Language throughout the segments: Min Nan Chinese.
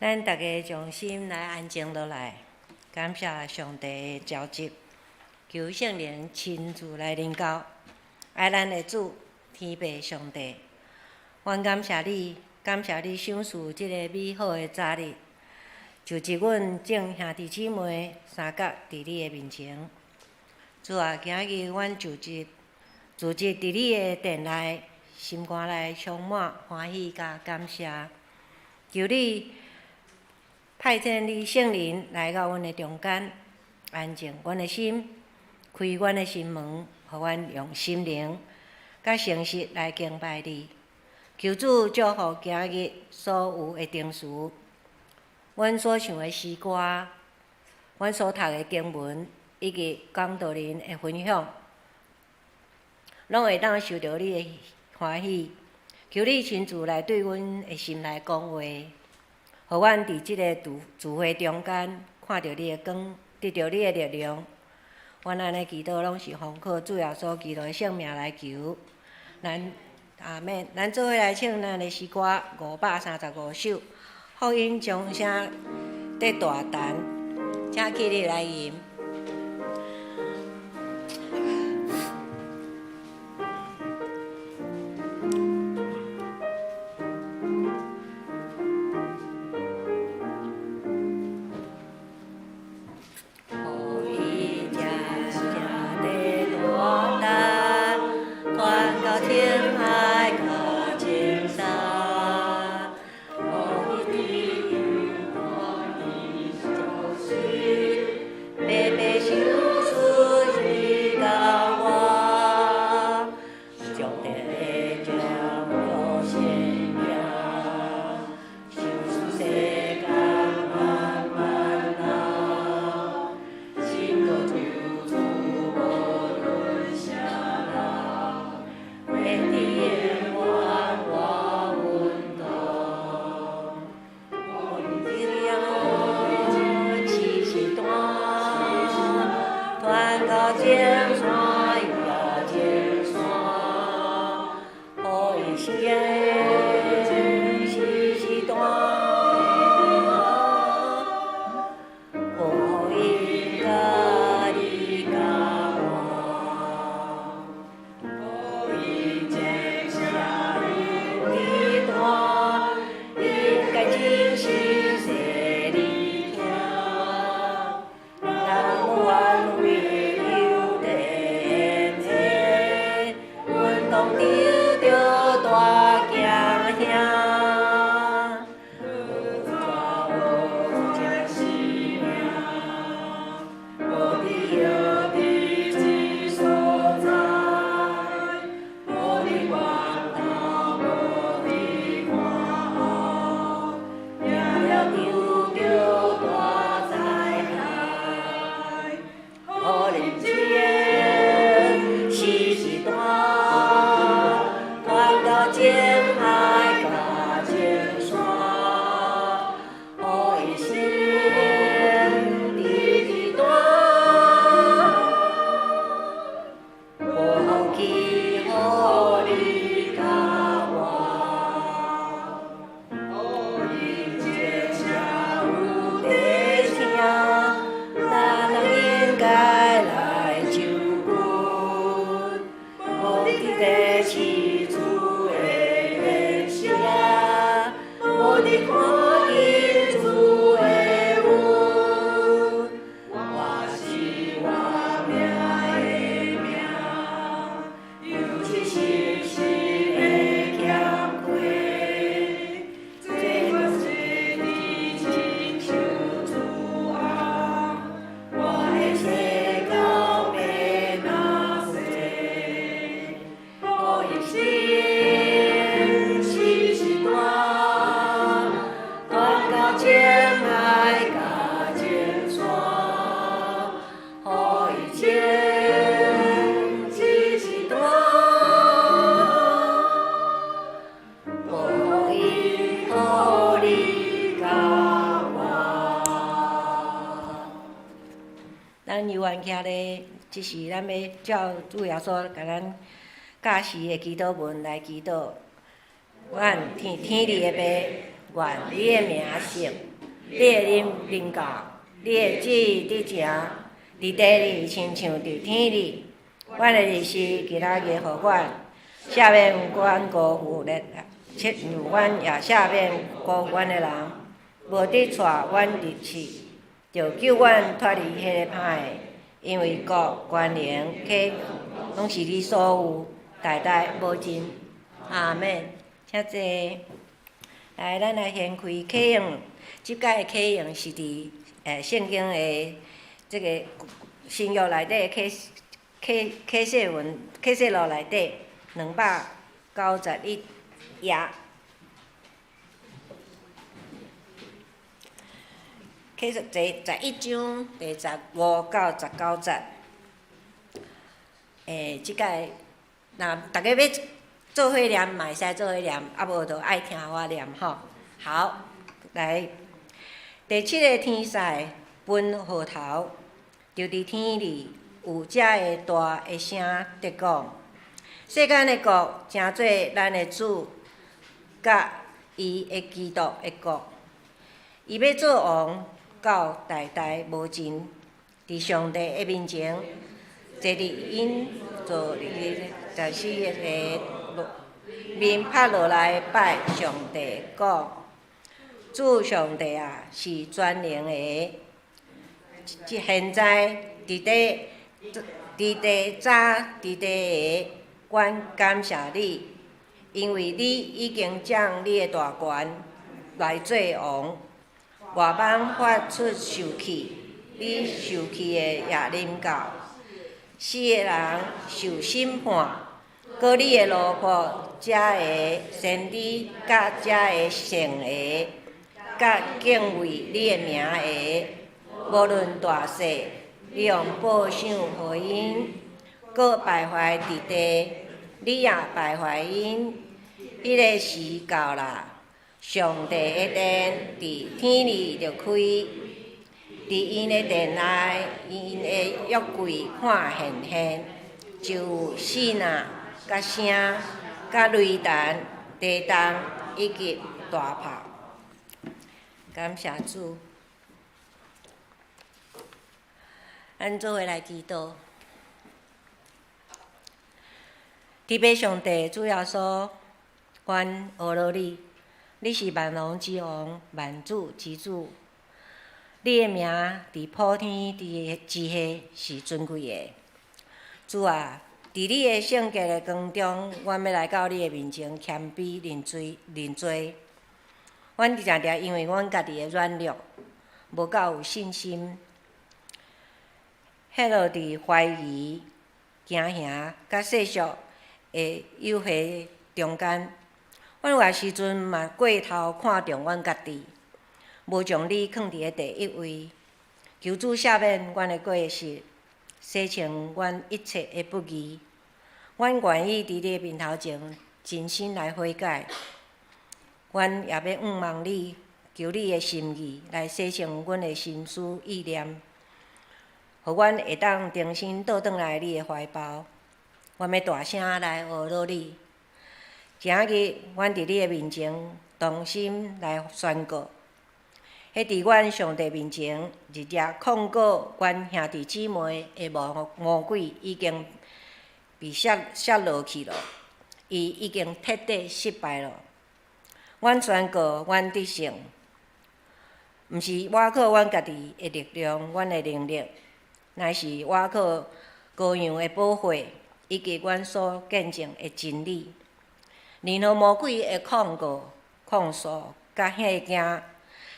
咱逐家將心來安靜落來，感謝上帝的召集，求聖靈親自來臨到，愛咱的主天父上帝，阮感謝你，感謝你賞賜這个美好的早日，就藉阮眾兄弟姊妹相佮佇你的面前。主啊，今日阮就藉聚集佇你的殿內，心肝內充滿歡喜佮感謝，求你派遣你聖靈來到阮的中間，安靜阮的心，開阮的心門，予阮用心靈佮誠實來敬拜你。求主祝福今日所有的定詞，阮所唱的詩歌，阮所讀的經文，以及講道人的分享，攏會當受著你的歡喜。求你親自來對阮的心內講話，予阮佇這个聚會中間看著你的光，得著你的力量。阮按呢祈禱，攏是奉靠主耶穌基督的聖名來求。咱阿們，咱做伙來唱咱的詩歌535首，福音鐘聲佇大陳，請起立來吟。福音鐘聲佇大陳，傳到青海佮青山。予伊白白賞賜予共我，上帝的掌權聖名，賞賜世間萬萬人，信靠救主無論啥人，免得永遠活阮同。時時斷，傳到青山也青山，予伊心時時斷，予伊佮你佮我。福音鐘聲佇大，應該真心細膩聽。人願為有電的，阮當得著大驚嚇。無這生命，無佇歇佇這所在，無佇關頭，無佇看後，贏了得著大災害。予恁這時時斷，傳到青海佮青山，予伊心直直斷，無福氣予你佮我。福音鐘聲有在聽，咱人應該來就近，無佇地起主的言聲，無佇看見主的恩。我是活命的命，有一時時的欠缺，這就是佇親像主啊，我的世到欲哪世，予伊心時時斷，傳到青海佮青山，予伊心時時斷，無福音予你佮我。咱猶原徛咧，這是咱欲照主耶穌共咱教示的祈禱文來祈禱。阮天天裡的父，願你的名聖。你的臨臨到，你的旨意得成，佇地裡親像佇天裡。阮的日食今仔日予阮，赦免阮辜負的，親像阮也赦免辜負阮的人，無得帶阮入試，著救阮脫離彼個歹的，因為國、權能、啟攏是你所有，代代無盡。阿們，請坐。來，咱來掀開啟應，這擺的啟應是佇聖經的這個新約內底啟啟啟示文啟示錄內底291頁。啟示第11章第15到19節。這擺若逐家欲做伙念嘛會使做伙念，啊無就愛聽我念吼。好，來，第七个天使噴號頭，就佇天裡有遮个大的聲佇講：世間的國成做咱的主，佮伊的基督的國，伊欲做王到代代無盡。佇上帝的面前，坐佇𪜶座的14个面拍落來拜上帝，講：主上帝啊，是全能的，現在佇地佇地早佇地的，阮感謝你，因為你已經將你的大權來做王，外邦發出受氣，你受氣的夜臨到，死的人受審判，閣你的奴僕遮的先知，佮遮的聖的，佮敬畏你的名的，無論大細，你用報賞予𪜶，閣敗壞佇地，你也敗壞𪜶。彼个時到啦，上帝的殿佇天裡著開，佇𪜶的殿內，𪜶的約櫃看現現，就有四若、佮聲、佮雷電、地動以及大炮。感謝主，咱做伙來祈禱。天父上帝，主耶穌，阮阿羅你，你是萬王之王，萬主之主。你的名佇普天之下是尊貴的。主啊，佇你的聖潔的光中，阮欲來到你的面前謙卑認罪認罪。阮常常因為阮家己的軟弱，無夠有信心，陷落佇懷疑、驚嚇佮世俗的誘惑中間。阮有的時陣嘛過頭看重阮家己，無將你囥佇咧第一位。求主赦免阮的過失，洗清阮一切的不義。阮願意佇你的面頭前真心來悔改。阮也欲仰望你，求你的心意來洗清阮的心思意念，予阮會當重新倒轉來你的懷抱。阮欲大聲來阿羅你。今仔日，阮佇你的面前同心來宣告，彼佇阮上帝面前日夜控告阮兄弟姊妹的魔魔鬼已經被摔摔落去了，伊已經徹底失敗了。阮宣告，阮得勝，毋是倚靠阮家己的力量、阮的能力，乃是倚靠羔羊的寶血以及阮所見證的真理。任何魔鬼的控告、控訴、佮嚇驚，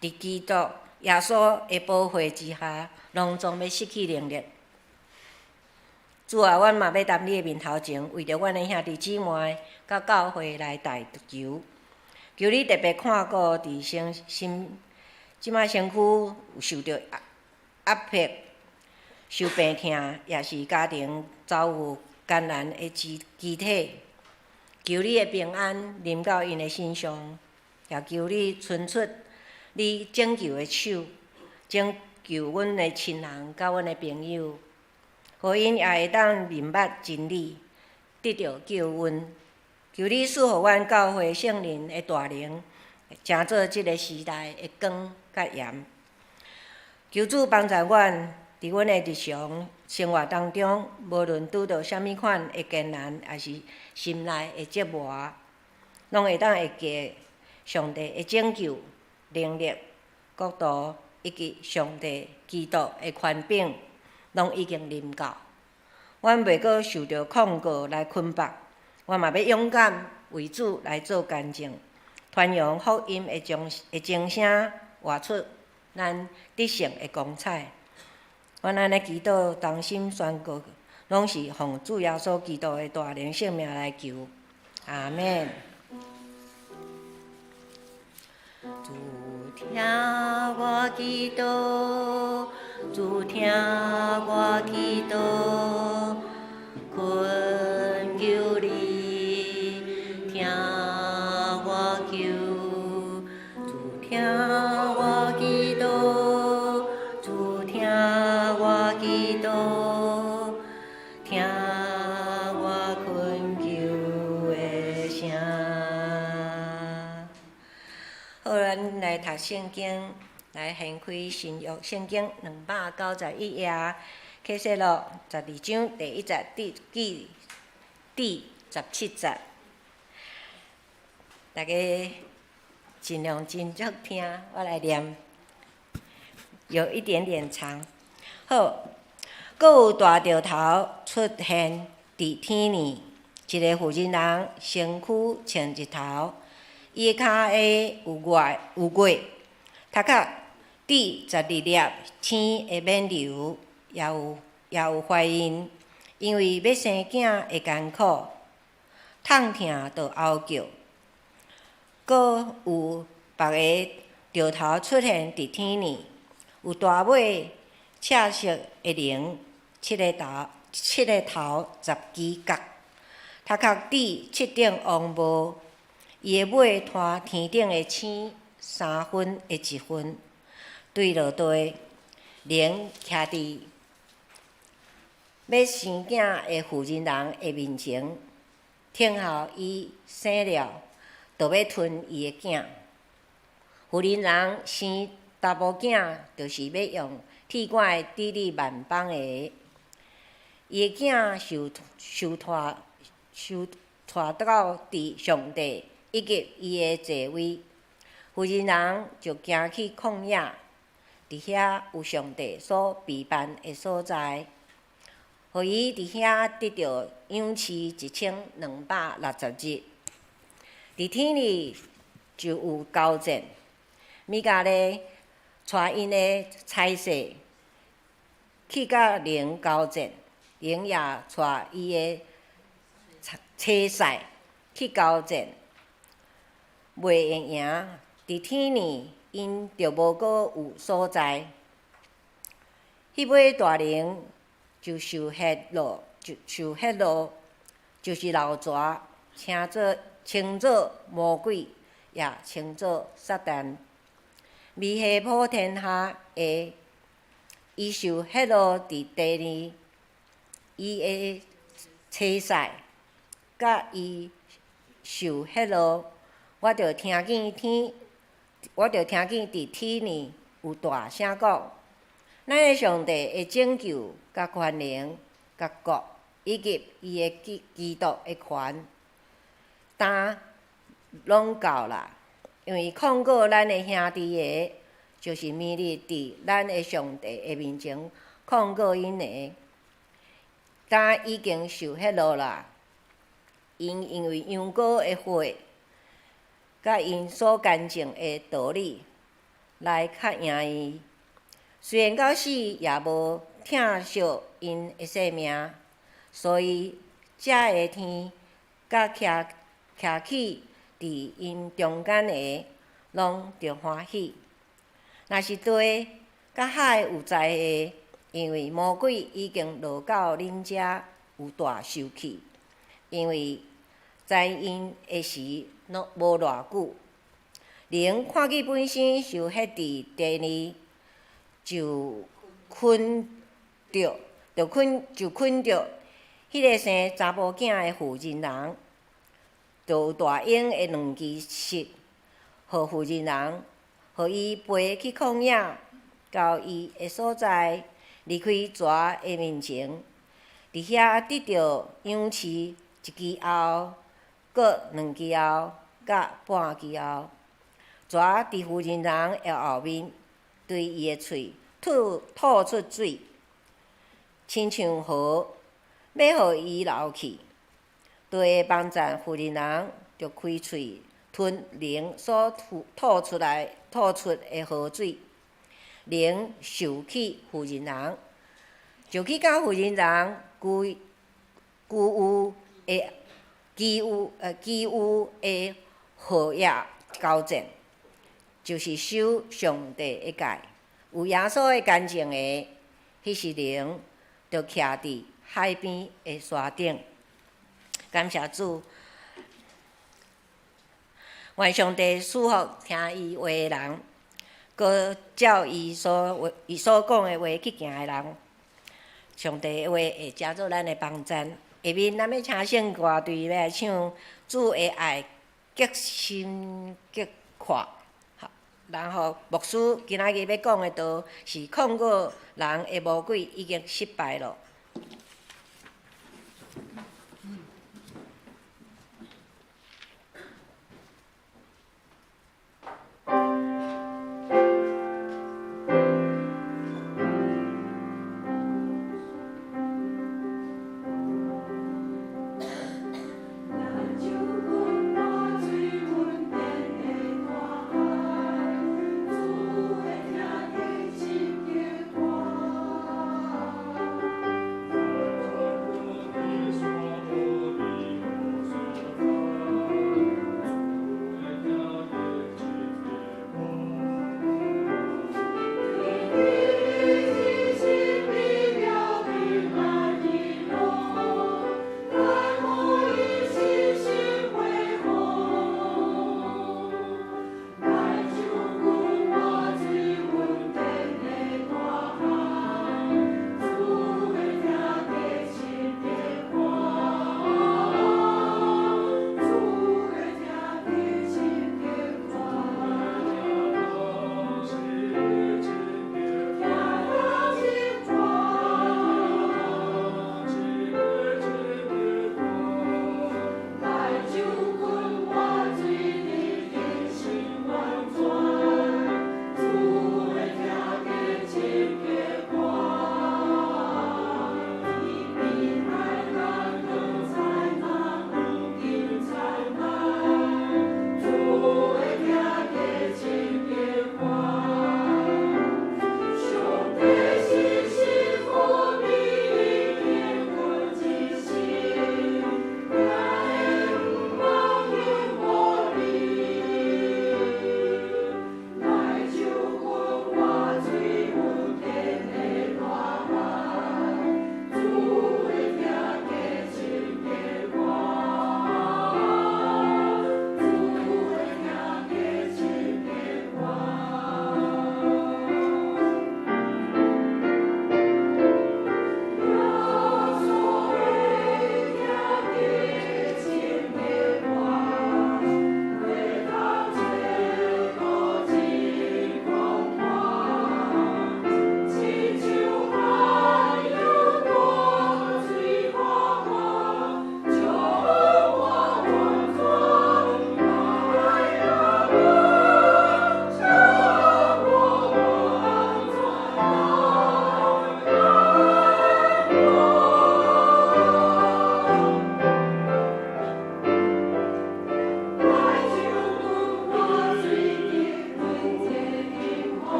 佇基督耶穌的寶血之下，攏總欲失去能力。主啊，阮嘛欲佇你的面頭前，為著阮的兄弟姊妹佮教會來代求，求你特別看顧佇身心，這擺身軀有受著壓壓迫、受病痛，抑是家庭遭遇艱難的肢肢體。求你的平安臨到𪜶的身上，也求你伸出你拯救的手，拯救阮的親人佮阮的朋友，予𪜶也會當明白真理，得著救恩。求你賜予阮教會聖靈的大能，成做這个時代的光佮佮鹽。求主幫助阮，佇阮的日常生活當中，無論拄著啥物款的艱難，抑是心內的折磨，攏會當會記上帝的拯救能力、國度以及上帝基督的權柄，攏已經臨到。阮袂閣受著控告來捆縛，阮嘛欲勇敢為主來做見證，傳揚福音的鐘聲，活出咱得勝的光彩。阮按呢祈禱，同心宣告，攏是奉主耶穌基督的大能聖名來求。阿們。主聽我祈禱，主聽我祈禱，懇求你聽我求，主聽我祈禱，主聽我祈禱，聽我懇求的聲。好，咱來讀聖經，來掀開新約聖經291頁，啟示錄12章第1節至17節。大家盡量斟酌聽，我來念，有一點點長。好，閣有大兆頭出現佇天爾，一个婦人人身軀穿日頭，伊的跤下有月，頭殼戴12粒星的冕旒，也有懷孕，因為欲生囝的艱苦，痛疼就嗷叫。閣有別个兆頭出現佇天爾，有大尾赤色的龍，七个頭十支角，頭殼戴七頂王帽，伊的尾拖天頂的星三分的一份，墜落地。龍徛佇欲生囝的婦人人的面前，等候伊生了，就欲吞伊的囝。婦人人生查埔囝，就是欲用鐵拐治理萬邦的。伊的囝受帶到佇上帝以及伊的座位。婦人人就行去曠野，佇遐有上帝所備辦的所在，予伊佇遐得著養飼1260日。佇天爾就有交戰，米迦勒帶𪜶的差使去佮龍交戰，龍也帶伊的差使去交戰，袂會贏。佇天爾，𪜶就無閣有所在。彼尾大龍就受揭露，就受揭露，就是老蛇，稱做魔鬼，也稱做撒旦，迷惑普天下的。伊受揭露佇地爾，伊的差使佮伊受揭露，我就聽見佇天爾有大聲講：咱的上帝的拯救、佮權能、佮國，以及伊的基督的權，當攏到啦。因為控告咱的兄弟的，就是暝日佇咱的上帝的面前控告𪜶的，當已經受揭露啦。𪜶因為羊羔的血，佮𪜶所見證的道理來較贏伊，雖然到死也無疼惜𪜶的性命，所以才會天佮徛起佇𪜶中間的，攏著歡喜。若是地佮海有災的，因為魔鬼已經落到恁遮有大受氣，因為知𪜶的時攏無偌久。龍看見本身受彼佇地爾，就捆著彼个生查埔囝的婦人人，就有大鷹的兩支翅，予婦人人，予伊飛去曠野，到伊的所在，離開蛇的面前，佇遐得著養飼一期後，閣兩期後，佮半期後，蛇佇婦人人的後面，對伊的喙吐吐出水，親像河，欲予伊流去。地的幫贊婦人人，就開喙吞龍所吐吐出來吐出的河水，龍受氣婦人人，就去佮婦人人舊舊有的舊有舊有的合約交戰，就是守上帝的誡，有耶穌的見證的，彼時龍就徛佇海邊的沙頂。感謝主，願上帝賜福聽伊話的人，閣照伊所講的話去行的人。上帝的話會成做咱的幫贊。下面咱欲請聖歌隊欲來唱主的愛極深極闊。然後牧師今仔日欲講的道是控告人的魔鬼已經失敗了。主的疼极深极阔。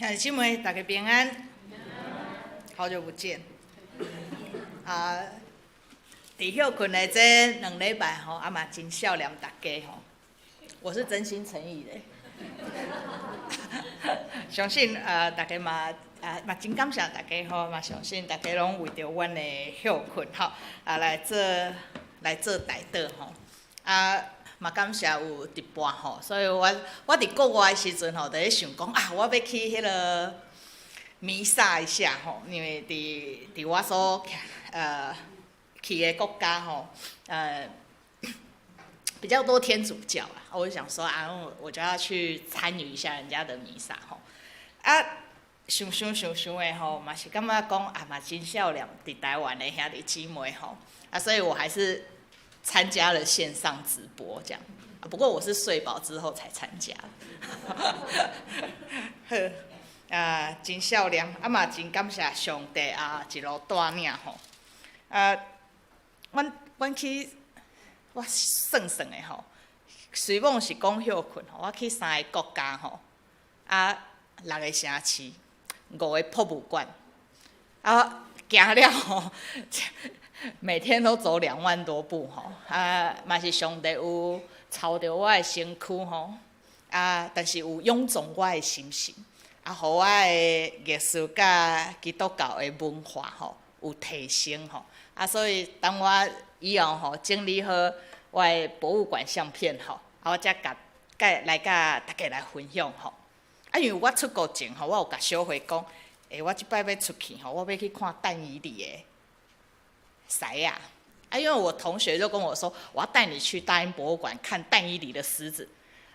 兄弟姊妹，大家平安，好久不見。啊，佇歇睏的這2禮拜吼，啊嘛真少念大家吼，我是真心誠意的。相信啊，大家嘛啊嘛真感謝大家吼，嘛相信大家攏為著阮的歇睏吼，啊來做代禱吼，啊嘛感謝有直播吼，所以我佇國外的時陣吼，就咧想講啊，我欲去彼个彌撒一下吼，因為佇我所去的國家吼，比較多天主教啊，我就想說啊，我就要去參與一下人家的彌撒吼，啊，想想想想的吼，嘛是感覺講啊，嘛真少念佇台灣的兄弟姊妹吼，啊，所以我還是參加了線上直播這樣，啊，不過我是睡飽之後才參加。好，啊，真少念，啊嘛真感謝上帝啊，一路帶領吼，啊，阮去，我算算的吼，雖罔是講歇睏吼，我去三个國家吼，啊，六个城市，五个博物館，啊，行了吼，每天都走2萬多步吼，啊，嘛是上帝有操著我的身軀吼，啊，但是有臃腫我的心神，啊，予我的藝術佮基督教的文化吼有提升吼，啊，所以當我以後吼整理好我的博物館相片吼，啊，我才共來共大家來分享吼。啊，因為我出國前吼，我有共小慧講，欸，我這擺欲出去吼，我欲去看但以理的獅仔。啊，因為我同學就跟我說，我要帶你去大英博物館看但以理的獅子。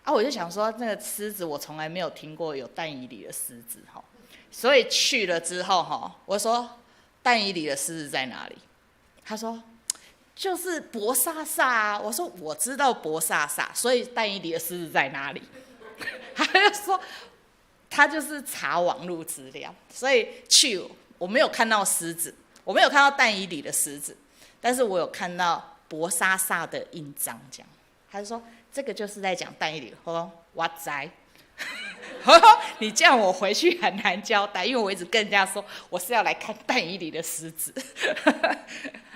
啊，我就想說，那個獅子我從來沒有聽過有但以理的獅子吼，所以去了之後吼，我說但以理的獅子在哪裡？他說就是伯沙撒啊。我說我知道伯沙撒，所以但以理的獅子在哪裡？他就說他就是查網路資料，所以去我沒有看到獅子，我沒有看到但以理的獅子，但是我有看到伯沙撒的印章，這樣，他就說這個就是在講但以理。我說我知，你這樣我回去很難交代，因為我一直跟人家說我是要來看但以理的獅子。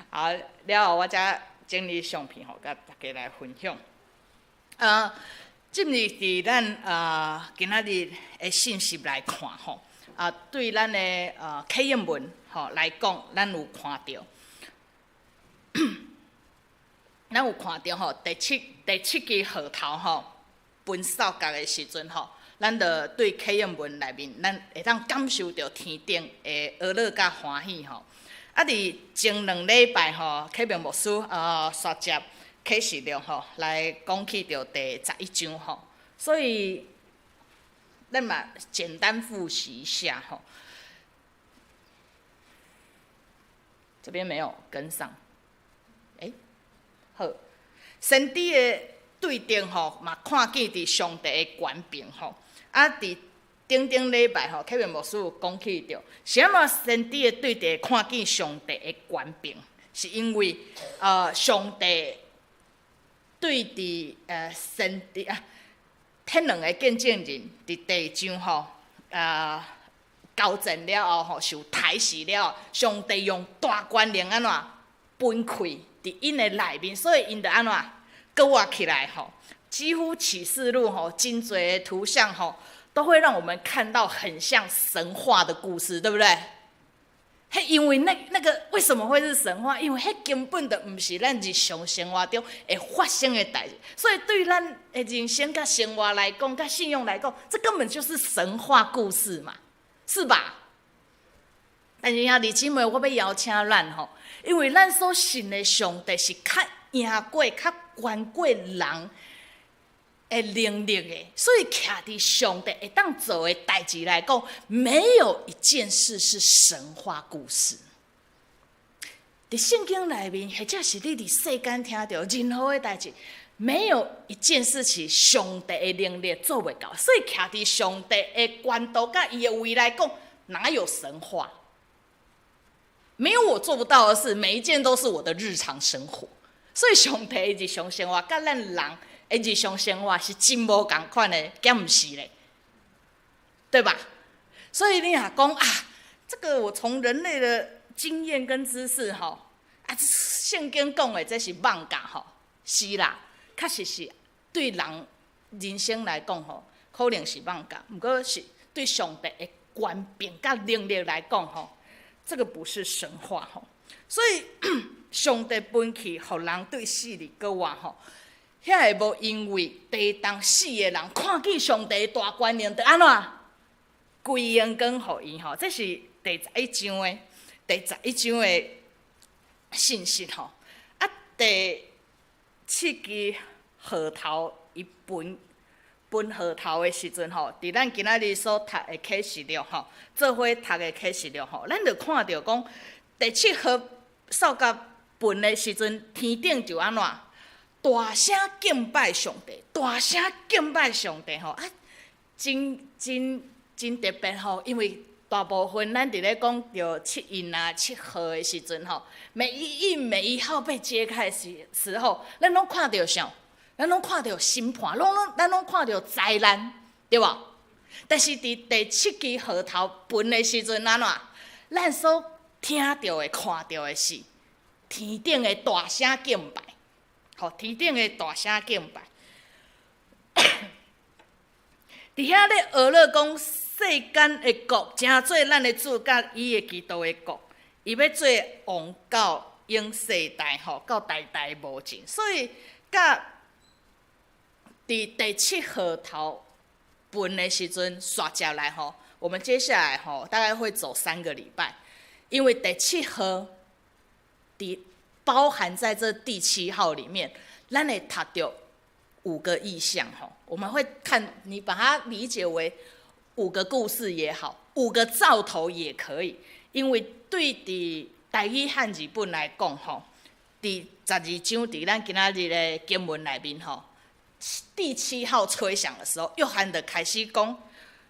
好，了後我才整理相片吼，共大家來分享。進入佇咱今仔日的信息來看吼，啊，對咱的啟應文吼來講，咱有看著吼，第七支號頭吼，吹哨角的時陣吼，咱就對啟應文內面，咱會當感受著天頂的呵樂佮歡喜吼。啊，佇前2禮拜吼，啟明牧師紲接啟示錄吼，來講起著第11章吼，所以咱嘛簡單複習一下吼。這邊沒有跟上，欸，好，先知的對陣吼，嘛看見佇上帝的權柄吼，啊，佇頂頂禮拜吼，啟明牧師有講起著，是按怎先知的對陣看見上帝的權柄，是因為上帝對佇先知啊，彼兩个見證人佇第二章吼，交戰了後吼，受刣死了，上帝用大權能按怎分開佇𪜶的內面，所以𪜶就按怎閣活起來吼。幾乎啟示錄吼，真濟的圖像吼，都會讓我們看到很像神話的故事，對不對？彼因為那個為什麼會是神話？因為彼根本就毋是咱日常生活中會發生的代誌，所以對咱的人生佮生活來講，佮信仰來講，這根本就是神話故事嘛，是吧？但是兄弟姊妹，我欲邀請咱吼，因為咱所信的上帝是較贏過、較懸過人的能力的，所以徛佇上帝會當做的代誌來講，沒有一件事是神話故事。佇聖經內面，或者是你佇世間聽著任何的代誌，沒有一件事是上帝的能力做袂到。所以徛佇上帝的權度佮伊的位來講，哪有神話？沒有我做不到的事，每一件都是我的日常生活。所以上帝的日常生活，佮咱人的日常生活是真無仝款的，敢毋是咧？對吧？所以你若講啊，這個我從人類的經驗跟知識吼，啊，聖經講的這是妄教吼，是啦，確實是對人人生來講吼，可能是妄教，毋過是對上帝的權柄佮能力來講吼，這個不是神話吼。所以上帝分氣，予人對死裡閣活吼，遐會無因為地動死的人看見上帝大權能，就按怎歸榮光予伊吼？這是第11章的信息吼。啊，第七支號頭伊分分號頭的時陣吼，佇咱今仔日所讀的啟示錄吼，做伙讀的啟示錄吼，咱就看著講第七號掃甲分的時陣，天頂就按怎大聲敬拜上帝，大聲敬拜上帝吼啊，真真真特別吼，因為大部分咱佇咧講著七印啊、七號的時陣吼，每一印每一號被揭開時候，咱攏看著啥？咱攏看著審判，咱攏看著災難，對無？但是佇第七支號頭分的時陣，按怎？咱所聽著的、看著的是天頂的大聲敬拜，吼，天頂的大聲敬拜。佇遐咧學樂講世間的國，成做咱的主佮伊的基督的國，伊欲做王到永世代吼，到代代無盡。所以，佮佇第七號頭分的時陣，煞接來吼，我們接下來吼大概會走3個禮拜，因為第七號佇包含在這第七號裡面，咱會讀著五個異象吼，我們會看你把它理解為五個故事也好，五個兆頭也可以，因為對佇台語漢字本來講吼，佇12章佇咱今仔日的經文內面吼，第七號吹響的時候，約翰就開始講，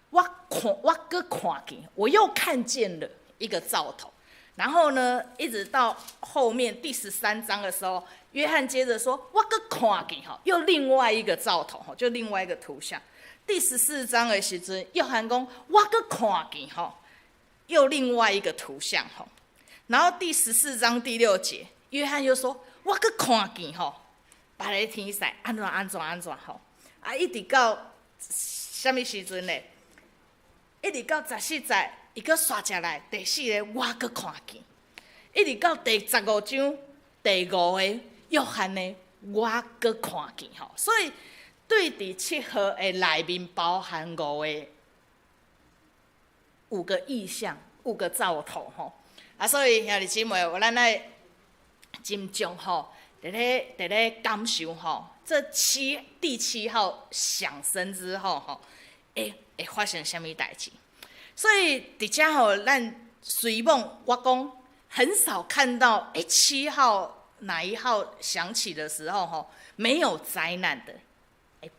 我看我閣看見，我又看見了一個兆頭。然後呢，一直到後面第13章的時候，約翰接着說：“我閣看見吼，又另外一個兆頭吼，就另外一個圖像。”第14章的時陣，約翰講：“我閣看見吼，又另外一個圖像吼。”然後第14章第6節，約翰又說：“我閣看見吼，別个天使按怎按怎按怎吼。”啊，一直到啥物時陣呢？一直到14節，伊閣煞接來第四个，我閣看見，一直到第15章第五個約翰呢，我閣看見吼。所以對佇七號的內面包含五個異象，五個兆頭吼。啊，所以兄弟姊妹，咱愛斟酌吼，佇咧感受吼，這第七號響聲之後吼，會發生啥物代誌？所以佇遮吼，咱隨往我講，很少看到七號哪一號響起的時候吼，沒有災難的。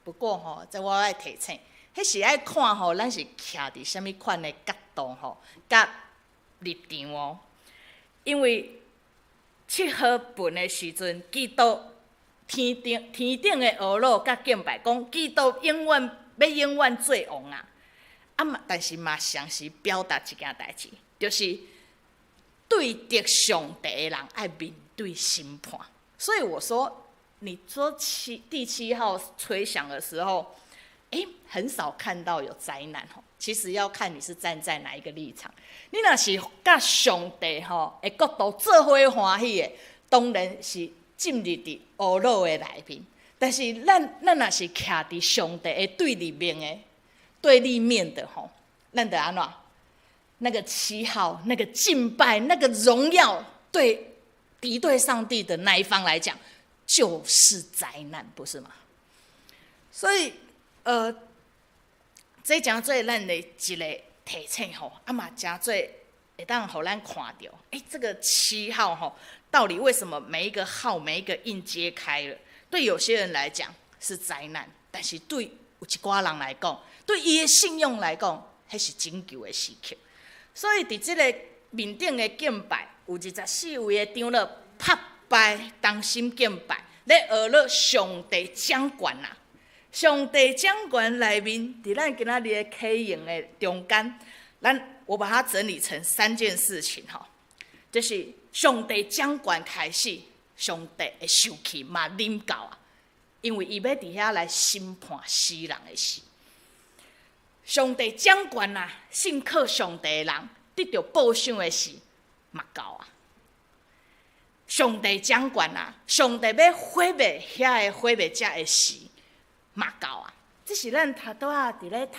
不過吼，這我愛提醒，彼是愛看吼，咱是徛佇啥物款的角度吼，佮立場哦。因為七號分的時陣，基督天頂的呵咾佮敬拜，講基督永遠欲永遠做王啊！啊嘛，但是嘛，同時表達一件代誌，就是對敵上帝的人愛面對審判。所以我說，你說第七號吹響的時候，很少看到有災難吼。其實要看你是站在哪一個立場。你若是佮上帝吼的國度做伙歡喜的，當然是進入佇呵咾的內面。但是咱若是徛佇上帝的對立面的。對立面的吼，咱就按怎？那個七號，那個敬拜，那個榮耀，對敵對上帝的那一方來講，就是災難，不是嗎？所以，這誠做咱的一個提醒吼，啊嘛誠做會當予咱看著，這個七號吼，到底為什麼每一個號每一個印揭開了，對有些人來講是災難，但是對有一寡人來講，對伊的信仰來講，彼是拯救的時刻。所以佇這個面頂的敬拜，有24位的長老拍敗同心敬拜，咧呵咾上帝掌權啊！上帝掌權內面，佇咱今仔日的啟應的中間，咱我把它整理成三件事情吼，就是上帝掌權開始，上帝的受氣嘛臨到啊，因為伊欲佇遐來審判死人的時。上帝掌權啊，信靠上帝的人得著報賞的時嘛到啊。上帝掌權啊，上帝欲毀滅遐个毀滅者的時嘛到啊。這是咱頭拄仔佇咧讀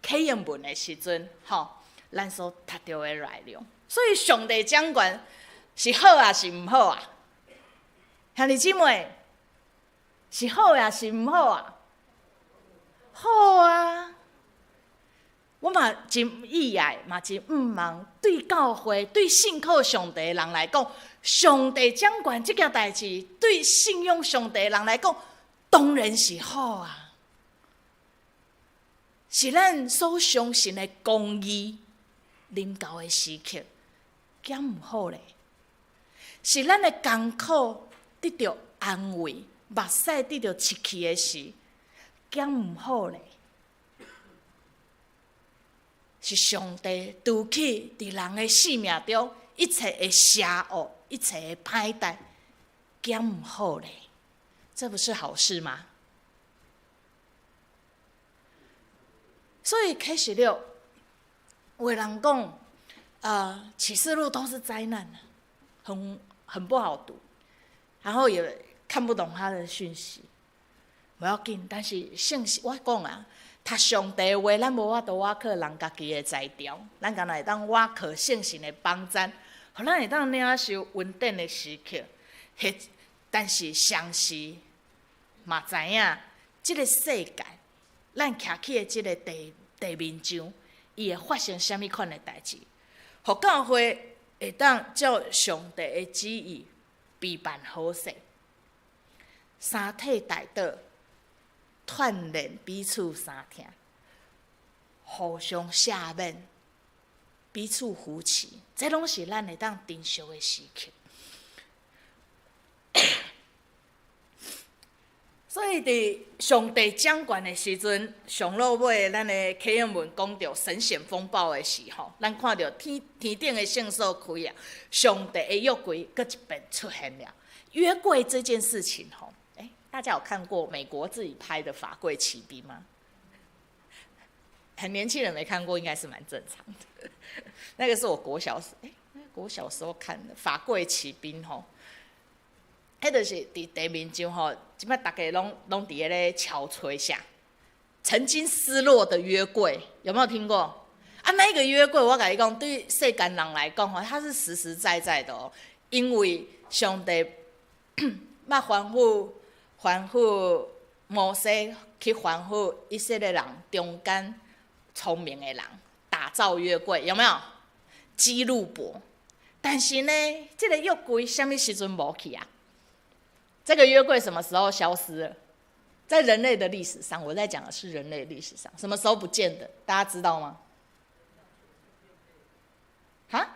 啟應文的時陣，吼，咱所讀著的內容。所以上帝掌權是好抑是毋好啊？兄弟姊妹，是好抑是毋好啊？好啊！我嘛真意愛，嘛真向望，對教會、對信靠上帝的人來講，上帝掌權這件代誌，對信仰上帝的人來講，當然是好啊！是咱所相信的公義臨到的時刻，敢毋好咧？是咱的艱苦得著安慰，目屎得著拭去的時，敢毋好咧？是上帝除去佇人的生命中一切的邪惡、一切的歹代，敢毋好咧？這不是好事嗎？所以啟示錄有的人講，啟示錄都是災難，很不好讀，然後也看不懂他的訊息。無要緊，但是聖經我講啊，讀上帝的話，咱無法度倚靠人家己的才調，咱干焦會當倚靠聖神的幫贊，予咱會當領受恩典的時刻。但是同時嘛知影，這个世界，咱徛起的這个地面上，伊會發生啥物款的代誌，予教會會當照上帝的旨意備辦好勢，三體代禱，鍛鍊彼此相疼，互相赦免，彼此扶持，這攏是咱會當珍惜的時刻。所以佇上帝掌權的時陣，上落尾咱的啟應文講著神顯風暴的時候，咱看著天頂的聖所開啊，上帝的約櫃閣一遍出現了。約櫃這件事情吼，大家有看過美國自己拍的《法櫃奇兵》嗎？很年輕人沒看過，應該是蠻正常的。那個是我國小時，國小時候看的《法櫃奇兵》吼。彼就是佇地面上吼，這擺逐家攏佇彼咧敲吹啥？曾經失落的約櫃有沒有聽過？啊，那個約櫃我共你講，對世間人來講吼，它是實實在在的哦。因為上帝捌吩咐摩西去吩咐以色列人中間聰明的人打造約櫃，有沒有？基路伯。但是呢，這個約櫃啥物時陣無去啊？這個約櫃什麼時候消失了？在人類的歷史上，我在講的是人類歷史上，什麼時候不見的？大家知道嗎？哈？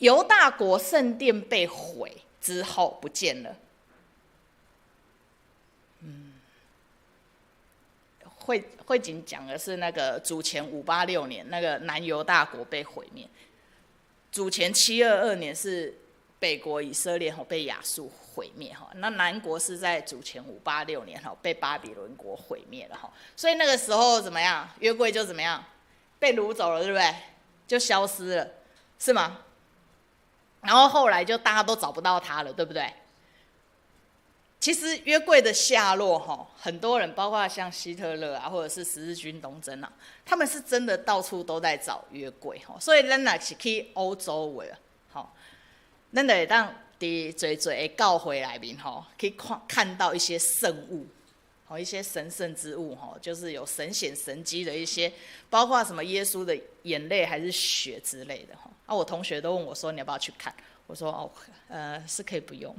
猶大國聖殿被毀之後不見了。嗯，慧景講的是那個主前586年，那個南猶大國被毀滅。主前722年是北國以色列被亞述毀滅哈，那南國是在主前586年哈被巴比倫國毀滅了哈，所以那個時候怎麼樣？約櫃就怎麼樣？被擄走了，對不對？就消失了，是嗎？然後後來就大家都找不到他了，對不對？其實約櫃的下落哈，很多人包括像希特勒啊，或者是十字軍東征啊，他們是真的到處都在找約櫃哈，所以咱若是去歐洲的話，吼。咱就會當佇濟濟的教會內面吼，去看到一些聖物，吼一些神聖之物吼，就是有神顯神蹟的一些，包括什麼耶穌的眼淚還是血之類的吼。啊，我同學都問我說你要不要去看？我說哦，是可以不用。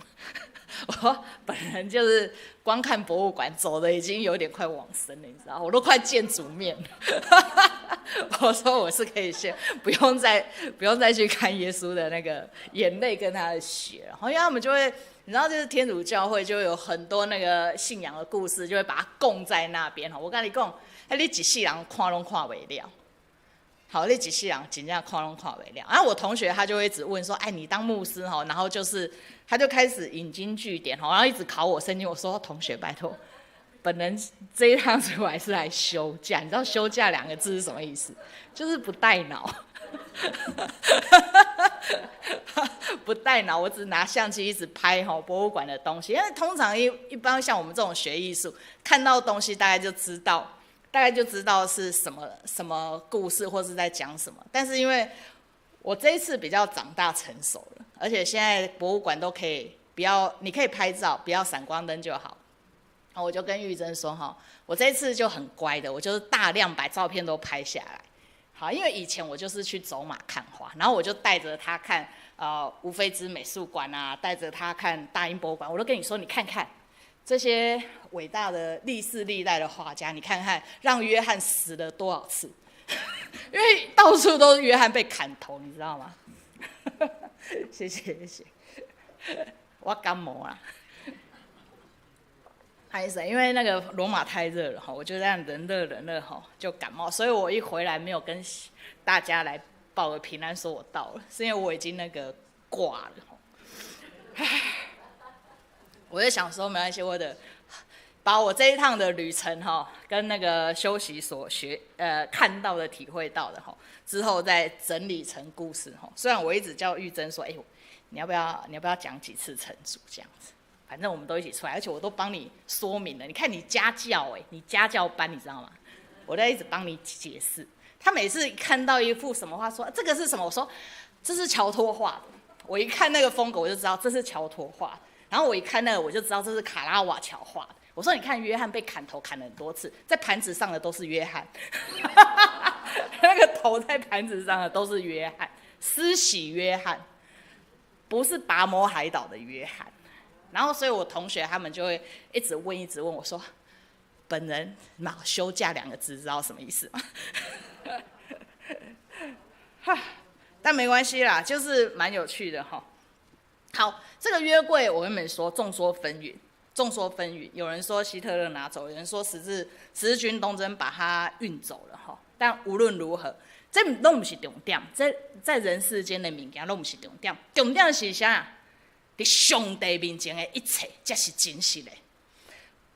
我本人就是光看博物館走的已經有點快往生了，你知道，我都快見主面了。我說我是可以先不用再去看耶穌的那個眼淚跟他的血，然後因為他們就會你知道，就是天主教會就有很多那個信仰的故事，就會把它供在那邊吼。我共你講，彼你一世人看攏看袂了。好，你一世人真正看攏看袂了。然後我同學他就會一直問說：“哎，你當牧師吼？”然後就是他就開始引經據典吼，然後一直考我聖經。我說：“同學，拜託，本人這一趟出來是來休假，你知道‘休假’兩個字是什麼意思？就是不帶腦。”不帶腦，我只拿相機一直拍吼博物館的東西。因為通常一般像我們這種學藝術，看到東西大概就知道，大概就知道是什麼什麼故事或是在講什麼。但是因為我這一次比較長大成熟了，而且現在博物館都可以不要，你可以拍照，不要閃光燈就好。我就跟玉珍說哈，我這一次就很乖的，我就是大量把照片都拍下來。好，因為以前我就是去走馬看花，然後我就帶着他看吳非之美術館啊，帶着他看大英博物館，我都跟你說，你看看這些偉大的歷世歷代的畫家，你看看讓約翰死了多少次，因為到處都是約翰被砍頭，你知道嗎？謝謝謝謝，我感冒啦。不好意思，因為那個羅馬太熱了哈，我就這樣人熱人熱哈就感冒，所以我一回來沒有跟大家來報個平安，說我到了，是因為我已經那個掛了哈。我就想說沒關係，我的把我這一趟的旅程哈，跟那個休息所學看到的、體會到的哈，之後再整理成故事哈。雖然我一直叫玉珍說，哎，你要不要講幾次成主這樣子？反正我們都一起出來，而且我都幫你說明了。你看你家教哎，你家教班你知道嗎？我在一直幫你解釋。他每次看到一幅什麼畫，說這個是什麼？我說這是喬托畫的。我一看那個風格，我就知道這是喬托畫。然後我一看那個，我就知道這是卡拉瓦喬畫的。我說你看約翰被砍頭砍了很多次，在盤子上的都是約翰，那個頭在盤子上的都是約翰，施洗約翰，不是拔摩海島的約翰。然後，所以我同學他們就會一直問，一直問我說：“本人嘛，休假兩個字，知道什麼意思嗎？”哈，但沒關係啦，就是蠻有趣的哈。好，這個約櫃我跟你們說，眾說紛紜，眾說紛紜。有人說希特勒拿走，有人說十字軍東征把它運走了哈。但無論如何，這攏毋是重點，這在人世間的物件攏毋是重點，重點是啥？佇上帝面前的一切，才是真實的。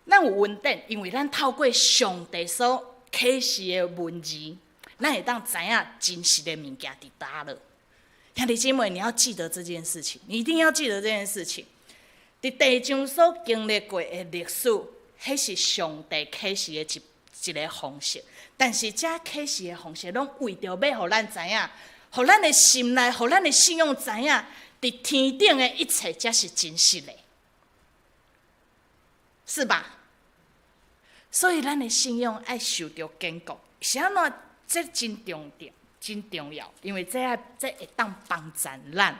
咱有恩典，因為咱透過上帝所啟示的文字，咱會當知影真實的物件佇佗落。兄弟姊妹，你要記得這件事情，你一定要記得這件事情。佇地上所經歷過的歷史，彼是上帝啟示的一個方式。但是這啟示的方式，攏為著欲予咱知影，予咱的心內，予咱的信仰知影，佇天頂的一切才是真實的，是吧？所以咱的信仰愛受著堅固，是按怎？這真重要，真重要，因為這愛這會當幫助咱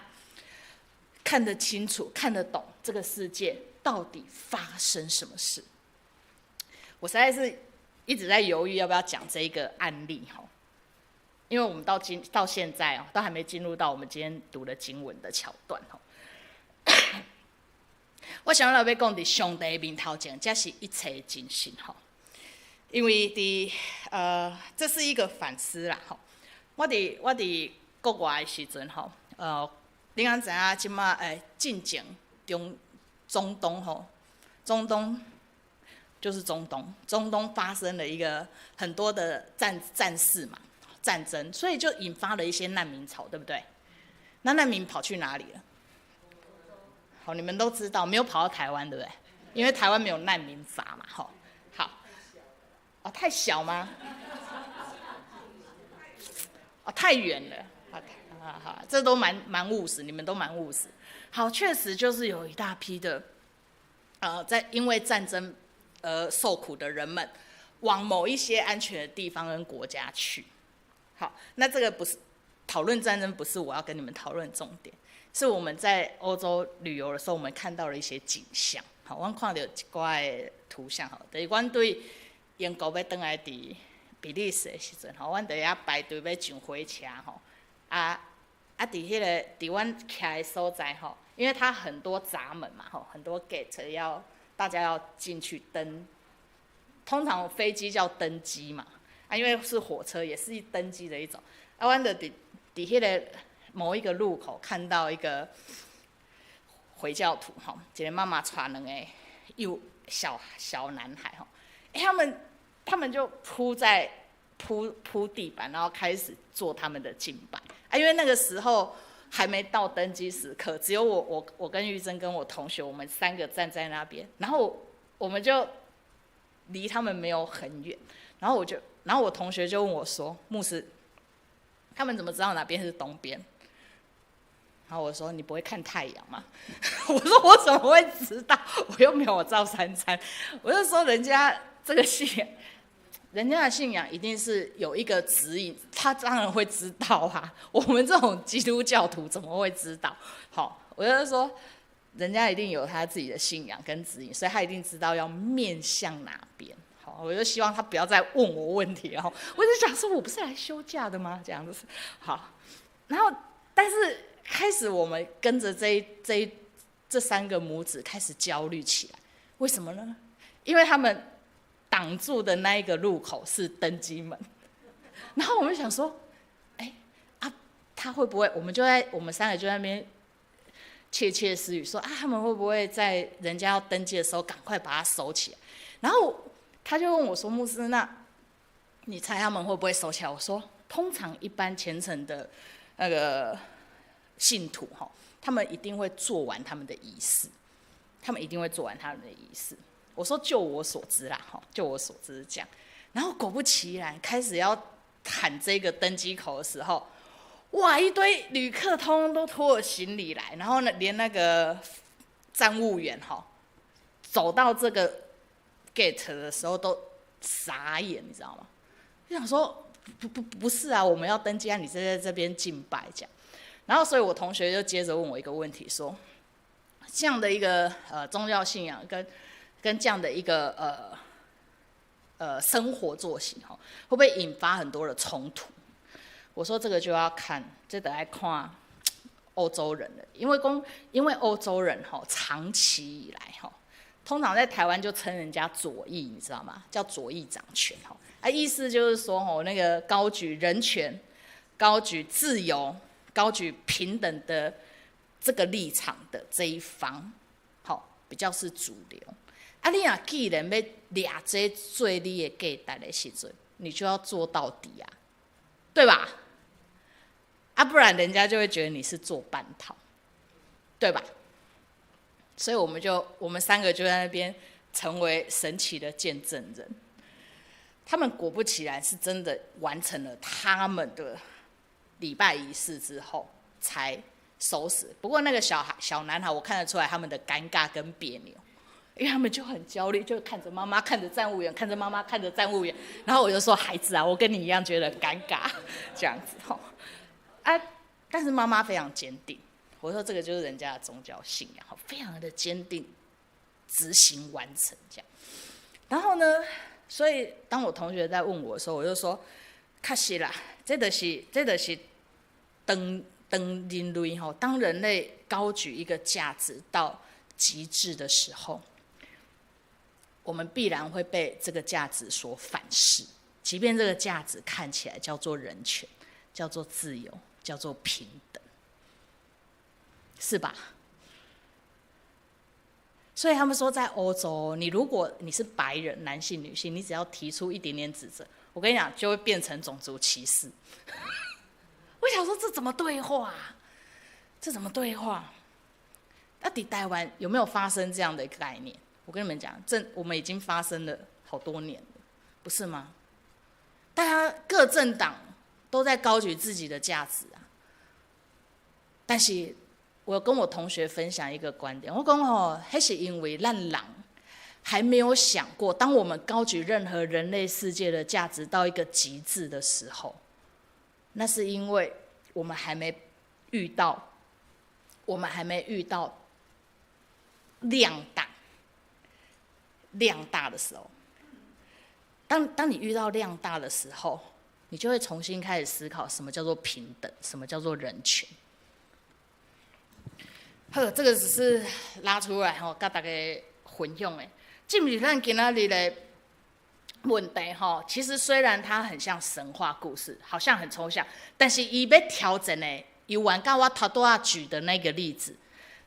看得清楚、看得懂這個世界到底發生什麼事。我實在是一直在猶豫要不要講這一個案例哈。因為我們到現在哦，都還沒進入到我們今天讀的經文的橋段吼。我想欲講，佇上帝面頭前，才是一切真實吼。因為佇這是一個反思啦吼。我佇國外的時陣吼，你敢知影這馬進前中東吼，中東就是中東，中東發生了一個很多的戰事嘛。戰爭，所以就引發了一些難民潮，對不對？那難民跑去哪裡了？好，你們都知道，沒有跑到台灣，對不對？因為台灣沒有難民法嘛，吼。好，哦，太小嗎？哦，太遠了。好，好好，這都蠻務實，你們都蠻務實。好，確實就是有一大批的，在因為戰爭而受苦的人們，往某一些安全的地方跟國家去。好，那這個不是討論戰爭，不是我要跟你們討論重點，是我們在歐洲旅遊的時候，我們看到了一些景象。好，阮看著一寡圖像，吼，就是阮對英國欲轉來佇比利時的時陣，吼，阮佇遐排隊欲上火車，吼，啊，啊，佇彼个佇阮徛的所在吼，因為它很多閘門嘛吼，很多 gate 要大家要進去登，通常飛機叫登機嘛，啊，因為是火車，也是登機的一種。啊，阮就佇佇彼个某一個路口看到一個回教徒吼，一個媽媽帶兩个幼小小男孩吼，欸，他們就鋪在鋪鋪地板，然後開始做他們的敬拜。啊，因為那個時候還沒到登機時刻，只有我跟玉珍跟我同學，我們三個站在那邊，然後我們就離他們沒有很遠，然後我同學就問我說：“牧師，他們怎麼知道哪邊是東邊？”然後我說：“你不會看太陽嗎？”我說：“我怎麼會知道？我又沒有照三餐。”我就說：“人家這個信仰，人家的信仰一定是有一個指引，他當然會知道啊。我們這種基督教徒怎麼會知道？好，我就是說，人家一定有他自己的信仰跟指引，所以他一定知道要面向哪邊。好，我就希望他不要再問我問題哦。我就想說，我不是來休假的嗎？這樣子，好。然後，但是開始我們跟着這三個母子開始焦慮起來，為什麼呢？因為他們擋住的那一個路口是登機門，然後我們想說，哎啊，他會不會？我們就在我們三個就在那邊竊竊私語說啊，他們會不會在人家要登機的時候趕快把它收起來？然後他就問我說：“牧師，那你猜他們會不會收起來？”我說：“通常一般虔誠的那個信徒哈，他們一定會做完他們的儀式，他們一定會做完他們的儀式。”我說就我所知啦，哈，就我所知是這樣。然後果不其然，開始要喊這個登機口的時候，哇，一堆旅客通通都拖着行李來，然後呢，連那個站務員哈，走到這個 gate 的時候都傻眼，你知道嗎？就想說不不不是啊，我們要登機啊，你在這邊敬拜這樣。然後，所以我同學就接着問我一個問題，說這樣的一個宗教信仰跟這樣的一個生活作息哈，會不會引發很多的衝突？我說這個就要看，這得來看歐洲人了，因為歐洲人哈長期以來哈，通常在台灣就稱人家左翼，你知道嗎？叫左翼掌權哈，啊，意思就是說吼，那個高舉人權、高舉自由、高舉平等的這個立場的這一方，好，比較是主流。啊，你若既然欲掠這做你的價值的時陣，你就要做到底啊，對吧？啊，不然人家就會覺得你是做半套，對吧？所以我們三個就在那邊成為神奇的見證人。他們果不其然是真的完成了他們的禮拜儀式之後才收拾。不過那個小孩小男孩，我看得出來他們的尷尬跟別扭。因為他們就很焦慮，就看着媽媽，看着站務員，看着媽媽，看着站務員，然後我就說：“孩子啊，我跟你一樣覺得尷尬，這樣子吼。”啊，但是媽媽非常堅定。我說這個就是人家的宗教信仰，非常的堅定，執行完成這樣。然後呢，所以當我同學在問我的時候，我就說：“確實啦，這就是當當人類吼，當人類高舉一個價值到極致的時候，我們必然會被這個價值所反噬，即便這個價值看起來叫做人權、叫做自由、叫做平等，是吧？所以他們說，在歐洲，你如果你是白人，男性、女性，你只要提出一點點指責，我跟你講，就會變成種族歧視。我想說，這怎麼對話？這怎麼對話？那佇台灣有沒有發生這樣的概念？我跟你們講，這我們已經發生了好多年了，不是嗎？大家各政黨都在高舉自己的價值啊。但是，我跟我同學分享一個觀點，我講吼，彼是因為咱人還沒有想過，當我們高舉任何人類世界的價值到一個極致的時候，那是因為我們還沒遇到量大。量大的時候，當你遇到量大的時候，你就會重新開始思考什麼叫做平等，什麼叫做人權。好，這個只是拉出來吼，佮大家分享的。這毋是咱今仔日的問題吼。其實雖然它很像神話故事，好像很抽象，但是伊欲挑戰的，猶原佮我頭拄仔舉的那個例子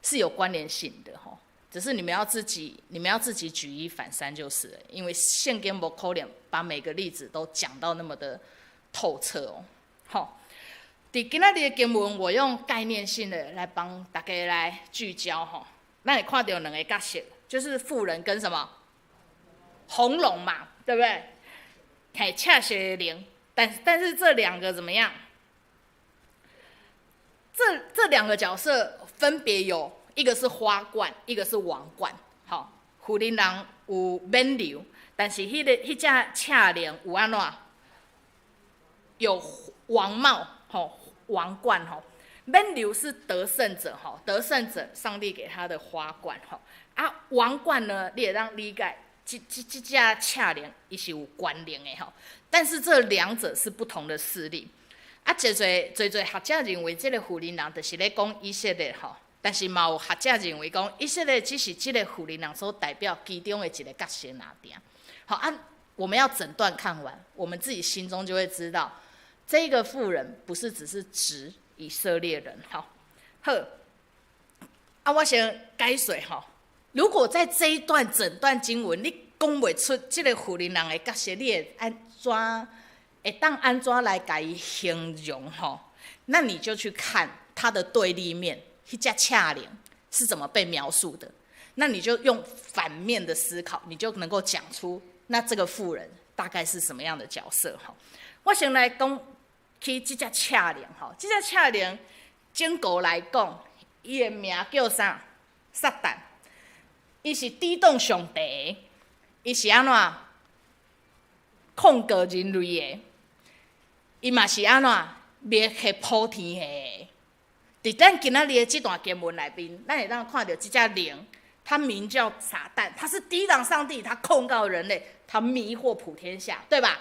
是有關聯性的吼。只是你們要自己舉一反三就是了，因為聖經無可能把每個例子都講到那麼的透徹哦。好，佇今仔日的經文，我用概念性的來幫大家來聚焦吼。咱會看著兩个角色，就是婦人跟什麼紅龍嘛，對不對？嘿，赤色的龍，但是這兩個怎麼樣？這兩個角色分別有一個是花冠，一個是王冠。好，婦人人有冕旒，但是彼隻赤龍有按怎？有王帽，吼，王冠，吼。冕旒是得勝者，吼，得勝者，上帝給他的花冠，吼。啊，王冠呢，你會當理解，這隻赤龍，伊是有權能的，吼。但是這兩者是不同的勢力。啊，濟濟濟濟學者認為這个婦人人就是咧講以色列，吼。但是嘛有學者認為講，以色列只是這个婦人人所代表其中的一个角色爾爾。好啊，我們要整段看完，我們自己心中就會知道，這個婦人不是只是指以色列人。好，好，啊，我先解說吼。如果在這一段整段經文，你講袂出這个婦人人的角色，你會按怎？會當按怎來共伊形容吼？那你就去看他的對立面，彼隻赤龍是怎麼被描述的？那你就用反面的思考，你就能夠講出那這個婦人大概是什麼樣的角色吼。我先來講起這隻赤龍吼，這隻赤龍整個來講，伊的名叫啥？撒旦，伊是抵擋上帝的，伊是按怎控告人類的？伊嘛是按怎迷惑普天下的？佇咱今仔日的這段經文內面，咱會當看著這隻龍，它名叫撒旦，它是抵擋上帝，它控告人類，它迷惑普天下，對吧？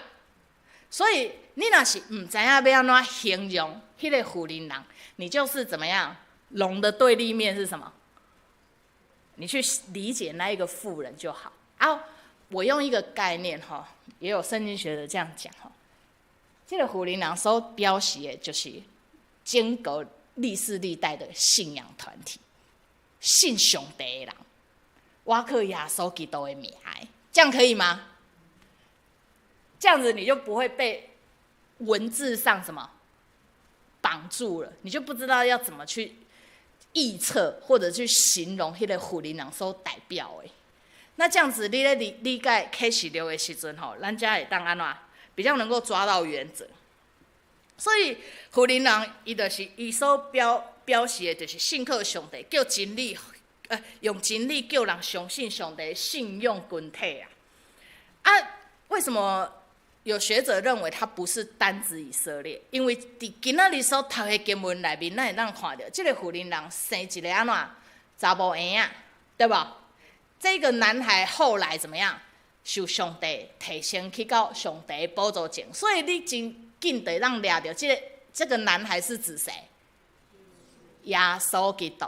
所以你若是毋知影欲按怎形容彼个婦人人，你就是怎麼樣？龍的對立面是什麼？你去理解那一個婦人就好。啊，我用一個概念哈，也有聖經學者這樣講哈。這个婦人人所表示的，就是整個歷世歷代的信仰團體，信上帝的人，倚靠耶穌基督的名，這樣可以嗎？這樣子你就不會被文字上什麼綁住了，你就不知道要怎麼去臆測或者去形容彼个婦人人所代表的。那這樣子，你咧理解啟示錄的時陣吼，咱才會當按怎比較能夠抓到原則。所以婦人人伊就是伊所表示的，就是信靠上帝，叫真理，用真理叫人相信上帝信仰群體啊。啊，為什麼有學者認為他不是單指以色列？因為佇今仔日所讀的經文內面，咱會當看著，這个婦人人生一个按怎查某嬰仔，對無？這个男孩後來怎麼樣？受上帝提升去到上帝寶座前，所以你真緊就會當掠著這个男孩是指誰？耶穌基督。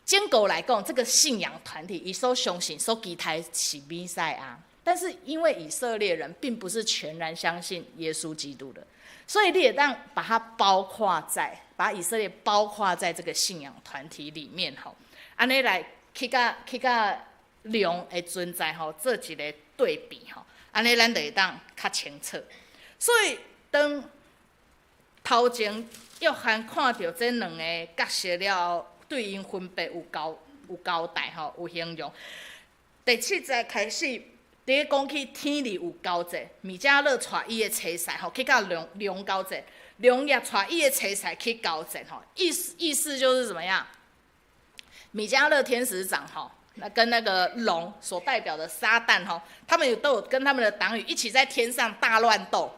整個來講，這個信仰團體，伊所相信、所期待是彌賽亞，但是因為以色列人並不是全然相信耶穌基督的，所以你會當把它包括在，把以色列包括在這個信仰團體裡面吼，按呢來去佮龍的存在吼，做一个對比吼，按呢咱就會當較清楚。所以當頭前約翰看著這兩个角色了後，對𪜶分別有交代吼，有形容。第七節開始，佇咧講起天裡有交戰，米迦勒帶伊的差使吼去佮龍交戰，龍也帶伊的差使去交戰吼，意思就是怎麼樣？米迦勒天使長吼，那跟那個龍所代表的撒旦吼，他們有都有跟他們的黨羽一起在天上大亂鬥，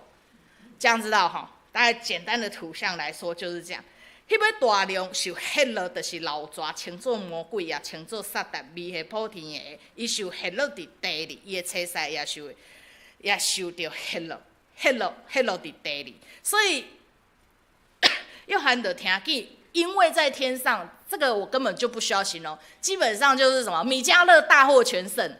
這樣知道吼？大概簡單的圖像來說就是這樣。彼尾大龍受陷落，就是老蛇，稱做魔鬼也稱做撒旦，迷惑普天的。伊受陷落佇地裡，伊的差使也受著陷落，陷落，陷落佇地裡。所以約翰就聽見，因為在天上這個我根本就不需要形容，基本上就是什麼米迦勒大獲全勝，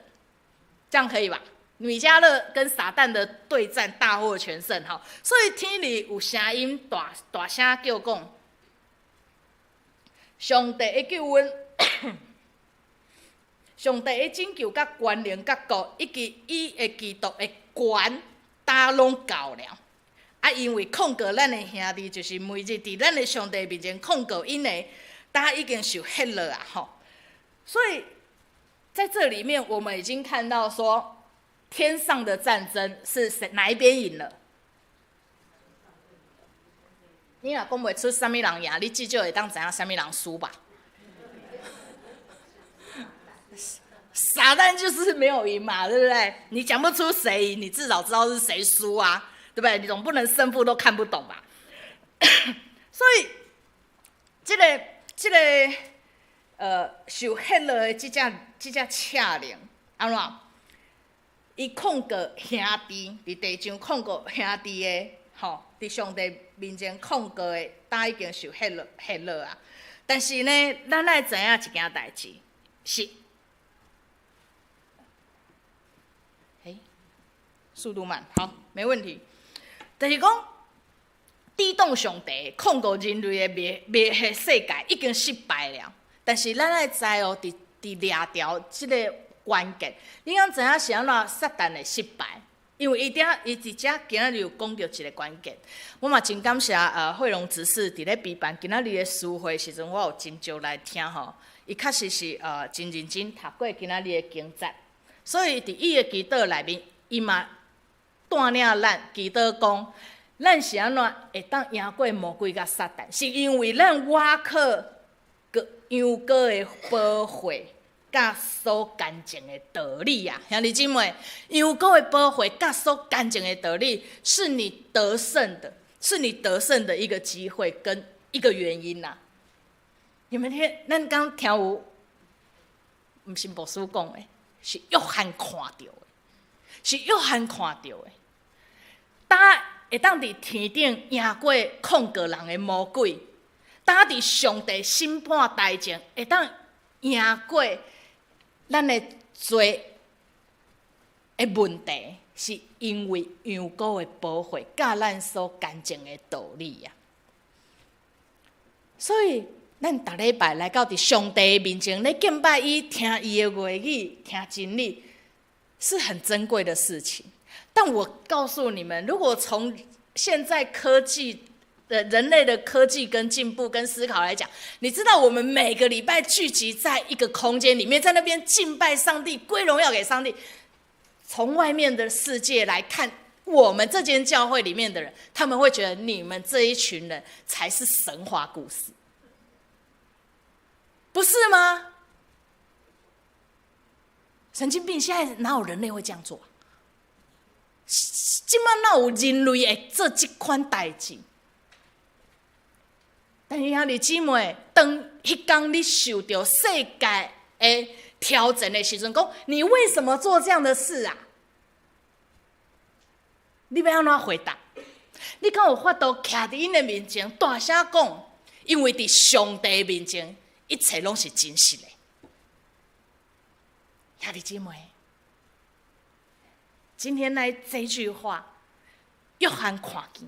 這樣可以吧？米迦勒跟撒旦的對戰大獲全勝，哈，所以天裡有聲音大大聲叫講，上帝的救恩，上帝的拯救佮權能佮國，以及伊的基督的權，呾攏到了。啊，因為控告咱的兄弟，就是每日佇咱的上帝面前控告𪜶的，呾已經受歇落啊，吼。所以在這裡面，我們已經看到說，天上的戰爭是誰哪一邊贏了？你若講袂出啥物人贏，你至少會當知影啥物人輸吧？撒旦就是沒有贏嘛，對不對？你講不出誰贏，你至少知道是誰輸啊，對不對？你總不能勝負都看不懂吧？所以，這個受歇落的這隻赤靈，按怎？伊控告兄弟，佇地上控告兄弟的，吼，佇上帝面前控告的，呾已經受歇落歇落啊。但是呢，咱愛知影一件代誌，是，欸，速度慢，好，沒問題。就是講，抵擋上帝、控告人類的滅黑世界已經失敗了。但是咱愛知哦，佇掠著這個關鍵，你敢知影是按怎撒旦會失敗？因為伊佇遮今仔日有講著一個關鍵。我嘛真感謝惠榮執事佇咧備辦今仔日的詩會時陣，我有真少來聽吼。伊確實是真認真讀過今仔日的經節，所以佇伊的祈禱內面，伊嘛帶領咱祈禱講，咱是按怎會當贏過魔鬼佮撒旦？是因為咱倚靠個羊羔的寶血佮所乾淨的道理啊，兄弟姊妹，羊羔的寶血佮所乾淨的道理，是你得勝的，是你得勝的一個機會跟一個原因呐。你們聽，咱剛聽有，毋是牧師講的，是約翰看著的，是約翰看著的。呾會當佇天頂贏過控告人的魔鬼，呾佇上帝審判台前會當贏過咱的罪的問題，是因為羊羔的寶血佮咱所乾淨的道理啊。所以，咱逐禮拜來到佇上帝面前咧敬拜伊，聽伊的話語，聽真理，是很珍貴的事情。但我告訴你們，如果從現在科技的人類的科技跟進步跟思考來講，你知道我們每個禮拜聚集在一個空間裡面，在那邊敬拜上帝、歸榮耀給上帝。從外面的世界來看，我們這間教會裡面的人，他們會覺得你們這一群人才是神話故事，不是嗎？神經病！現在哪有人類會這樣做？這擺哪有人類會做這款代誌？但是兄弟姊妹，當彼工你受著世界的挑戰的時陣，講你為什麼做這樣的事啊？你欲按怎回答？你敢有法度徛佇𪜶的面前大聲講？因為佇上帝面前，一切攏是真實的。兄弟姊妹，今天來這句話，約翰看見，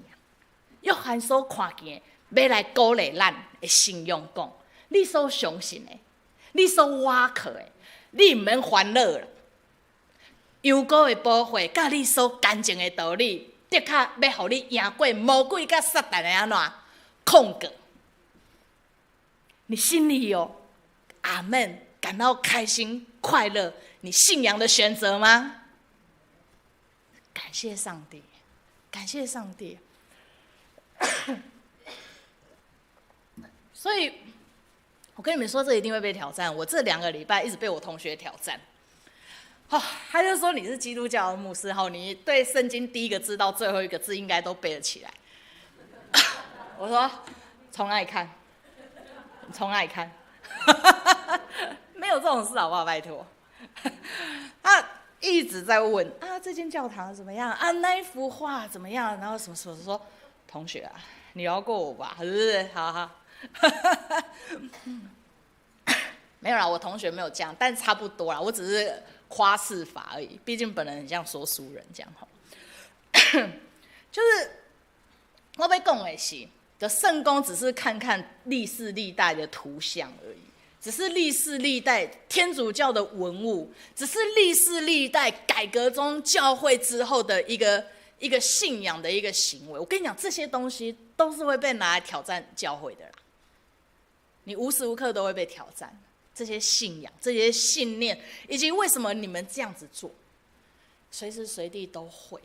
約翰所看見的，欲來鼓勵咱的信仰講，你所相信的，你所倚靠的，你毋免煩惱啦。羊羔的寶血，佮你所乾淨的道理，的確欲予你贏過魔鬼佮撒旦的按怎控告。你心裡有阿門，感到開心快樂，你信仰的選擇嗎？感謝上帝，感謝上帝。所以，我跟你們說，這一定會被挑戰。我這2個禮拜一直被我同學挑戰。哦，他就說你是基督教的牧師，吼，你對聖經第一個字到最後一個字應該都背得起來。我說從哪裡看？從哪裡看？沒有這種事，好不好？拜託。他一直在問啊，這間教堂怎麼樣？啊，那一幅畫怎麼樣？然後什麼什麼說，同學啊，你饒過我吧，是不是？好好。沒有啦，我同學沒有這樣，但差不多啦。我只是誇飾法而已，畢竟本人很像說書人這樣吼。就是我欲講的是，就聖工只是看看歷世歷代的圖像而已，只是歷世歷代天主教的文物，只是歷世歷代改革宗教會之後的一個一個信仰的一個行為。我跟你講，這些東西都是會被拿來挑戰教會的啦。你無時無刻都會被挑戰這些信仰、這些信念，以及為什麼你們這樣子做，隨時隨地都會。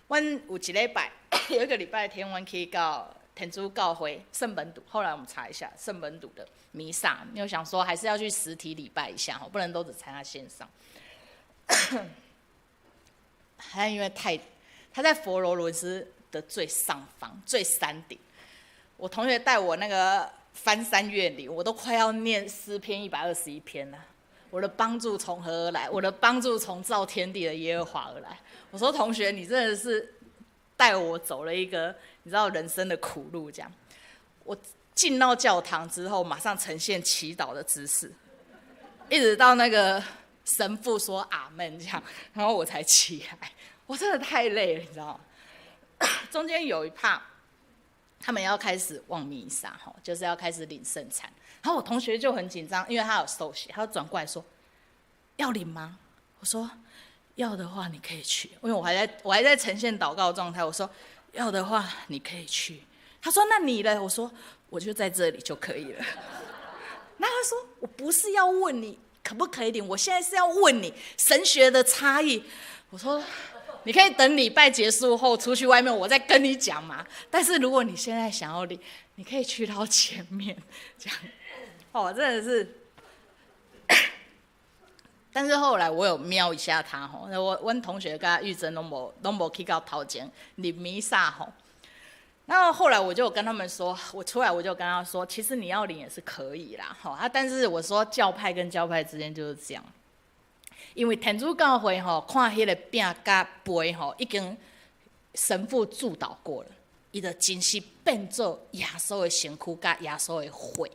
阮有一禮拜，有一個禮拜天，阮去到天主教會聖本篤。後來我們查一下聖本篤的彌撒，因為想說還是要去實體禮拜一下，不能都只參加線上。還因為太，他在佛羅倫斯的最上方、最山頂。我同學帶我那個翻山越嶺，我都快要念詩篇121篇了。我的幫助從何而來？我的幫助從造天地的耶和華而來。我說同學，你真的是帶我走了一個你知道人生的苦路。這樣，我進到教堂之後，馬上呈現祈禱的姿勢，一直到那個神父說阿門這樣，然後我才起來。我真的太累了，你知道嗎？中間有一 part，他們要開始望彌撒，哈，就是要開始領聖餐。然後我同學就很緊張，因為他有受洗，他就轉過來說：“要領嗎？”我說：“要的話你可以去。”因為我還在呈現禱告狀態。我說：“要的話你可以去。”他說：“那你呢？”我說：“我就在這裡就可以了。”那他說：“我不是要問你可不可以領，我現在是要問你神學的差異。”我說：“你可以等禮拜結束後出去外面，我再跟你講嘛。但是如果你現在想要領，你可以去到前面這樣。”哦，真的是。但是後來我有瞄一下他吼，我阮同學佮玉珍攏無攏無去到頭前領彌撒吼。然後後來我就跟他們說，我出來我就跟他說，其實你要領也是可以啦，吼啊！但是我說教派跟教派之間就是這樣，因為天主教會吼，看彼個餅佮杯吼，已經神父祝禱過了，伊就真實變做耶穌的身軀佮耶穌的血。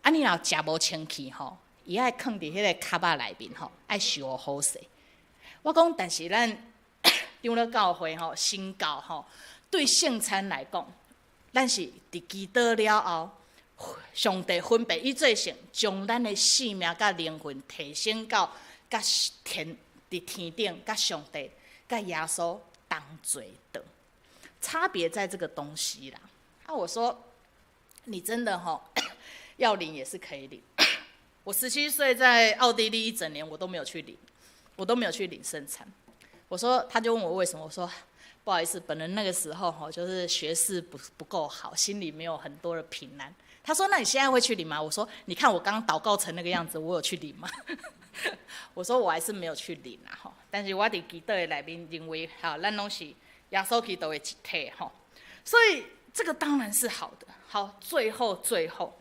啊，你若食無清氣吼，伊愛囥佇彼個卡仔內面吼，愛受好勢。我講，但是咱長老教會吼，新教吼，對聖餐來講，咱是佇祈禱了後，上帝分別與做聖，將咱的性命佮靈魂提升到佮天佇天頂，佮上帝、佮耶穌同坐的，差別在這個東西啦。啊，我說你真的吼，要領也是可以領。我17歲在奧地利一整年，我都沒有去領，我都沒有去領聖餐。我說，他就問我為什麼，我說不好意思，本人那個時候吼就是學識不夠好，心裡沒有很多的平安。他說：“那你現在會去領嗎？”我說：“你看我剛剛禱告成那個樣子，我有去領嗎？”我說：“我還是沒有去領啊。”吼，但是我佇祈禱的內面認為，哈，咱攏是耶穌基督的一體吼，所以這個當然是好的。好，最後最後，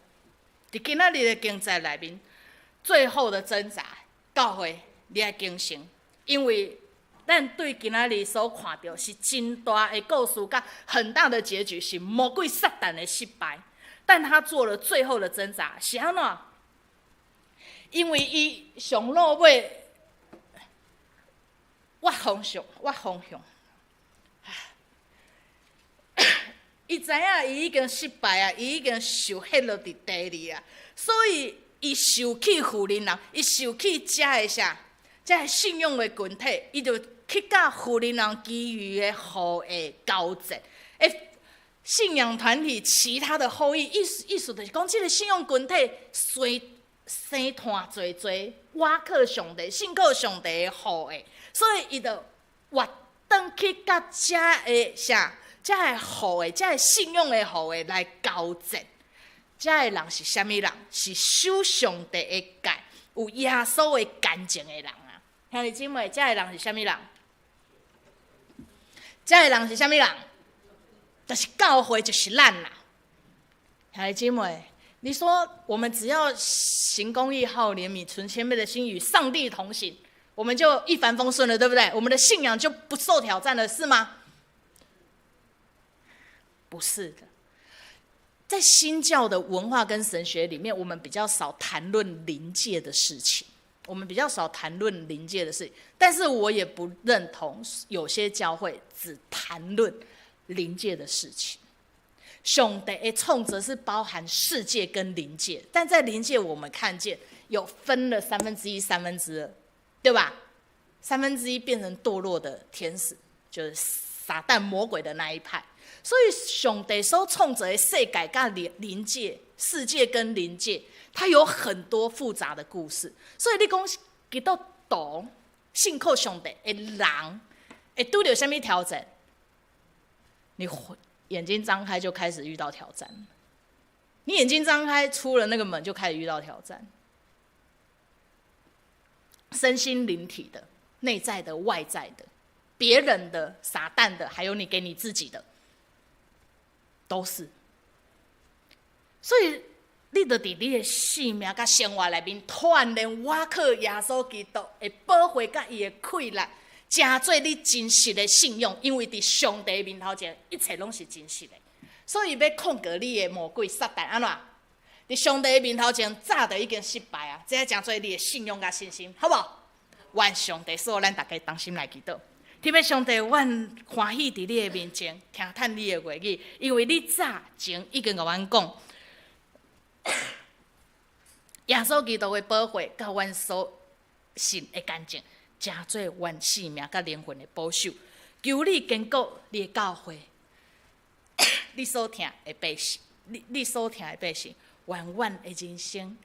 佇今仔日的經節內面，最後的掙扎，教會你愛警醒，因為咱對今仔日所看著是真大的故事，佮很大的結局是魔鬼撒旦的失敗，但他做了最後的掙扎，是按怎？因為伊上落尾，我方向，我方向，伊知影伊已經失敗啊，伊已經受陷落佇地裡啊，所以伊受氣婦人人，伊受氣遮的啥？遮的信仰的群體，伊就去佮婦人人其餘的後裔交戰。欸，信仰團體其他的後裔，意思就是講，這個信仰群體生生湠濟濟，倚靠上帝、信靠上帝的後裔，所以伊就活轉去佮遮的啥？遮的後裔，遮的信仰的後裔來交戰。遮的人是啥物人？是守上帝的誡，有耶穌的堅證的人啊！兄弟姊妹，遮的人是啥物人？遮的人是啥物人？就是教會，就是咱啦。兄弟姊妹，你說我們只要行公義、好憐憫、存謙卑的心與上帝同行，我們就一帆風順了，對不對？我們的信仰就不受挑戰了，是嗎？不是的。在新教的文化跟神学里面，我们比较少谈论灵界的事情，我们比较少谈论灵界的事情。但是我也不认同有些教会只谈论灵界的事情。上帝的创造是包含世界跟灵界，但在灵界我们看见有分了三分之一、三分之二，对吧？三分之一变成堕落的天使，就是撒旦魔鬼的那一派。所以上帝所创造的世界佮灵界、世界跟灵界，它有很多复杂的故事。所以你讲基督徒信靠上帝的人，会拄著啥物挑战？你眼睛张开就开始遇到挑战。你眼睛张开出了那个门就开始遇到挑战，身心灵体的、内在的、外在的、别人的、撒旦的，还有你给你自己的，都是。所以你就佇你的生命佮生活內面，突然倚靠耶穌基督的寶血佮伊的氣力，成做你真實的信仰，因為佇上帝面頭前，一切攏是真實的。所以欲控告你的魔鬼撒旦按怎？佇上帝面頭前早就已經失敗啊！這成做你的信仰佮信心，好無？願上帝賜予咱逐家同心來祈禱。天父上帝，阮歡喜佇你的面前聽探你的話語，因為你早前已經共阮講，耶穌基督的寶血佮阮所信的乾淨，成做阮性命佮靈魂的保守。求你堅固你的教會，你所疼的百姓，你所疼的百姓，願阮的人生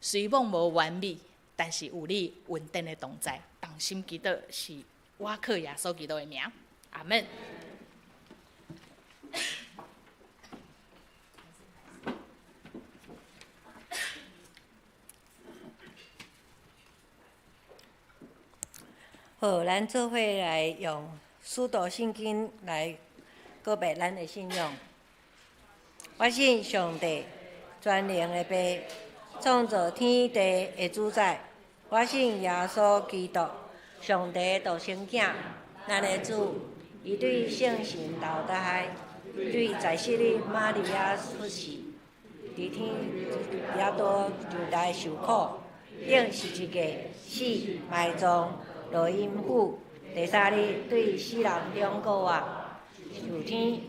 雖罔無完美，但是有你恩典的同在，同心祈禱是倚靠耶穌基督的名，阿門。好，咱做伙來用使徒信經來告白咱的信仰。我信上帝，全能的父，創造天地的主宰。我信耶穌基督，上帝的獨生囝，咱的主。伊對聖神投胎，對在聖女瑪利亞出世，佇天耶多時代受苦，釘十字架，死埋葬，落陰府，第三日對死人中復活，上天，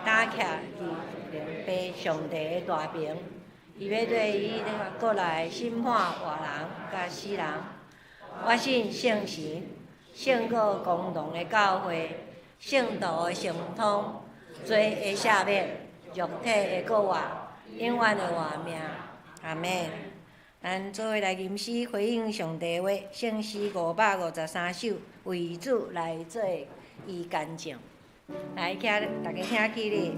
打徛佇父上帝的大爿，伊欲對伊國來審判活人佮死人。我信聖神，聖告公同的教會，聖徒的相通，罪的赦免，肉體的復活，永遠的活命。阿們。咱做伙來吟詩回應上帝話，聖詩553首，為主來做伊乾淨。來，請大家請起立。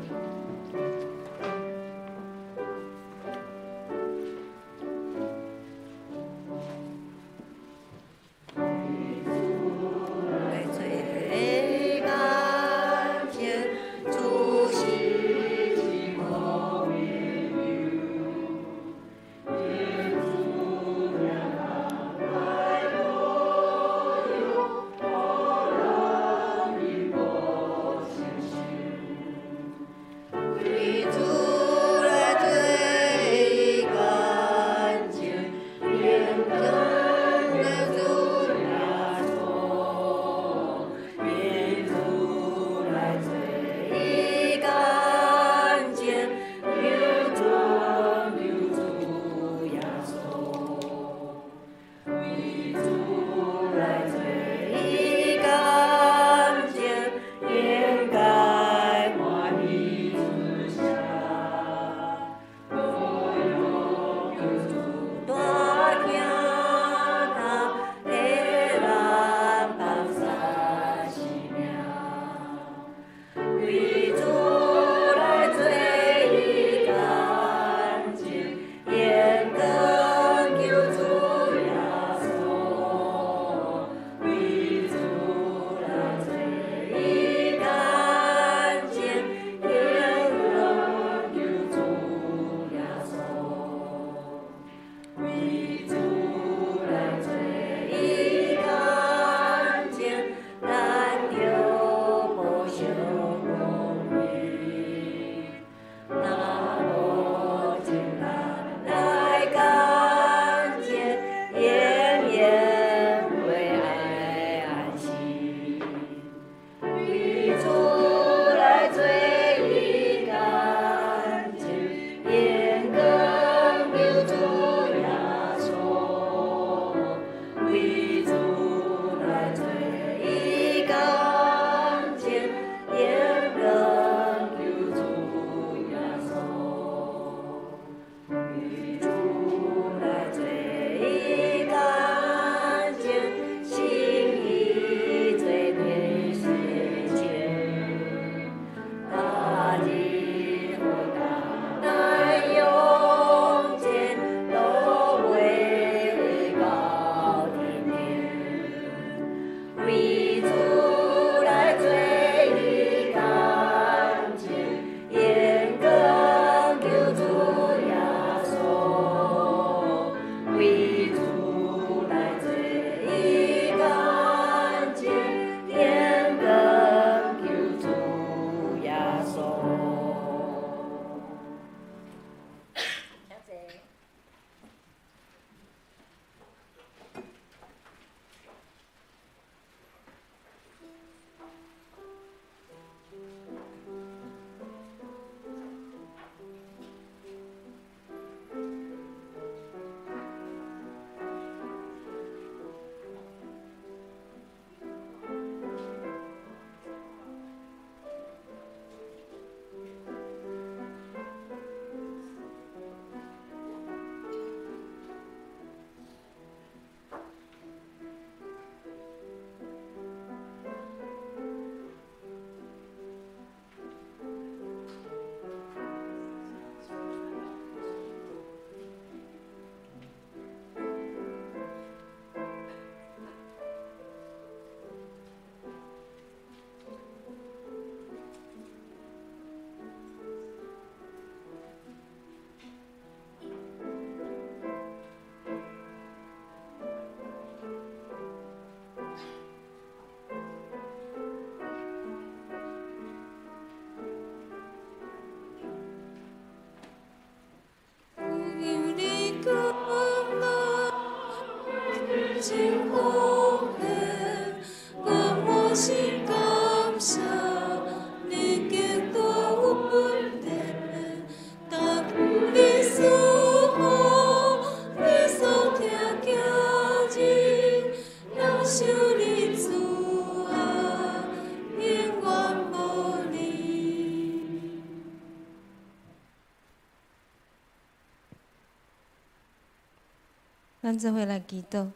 咱做伙來祈禱。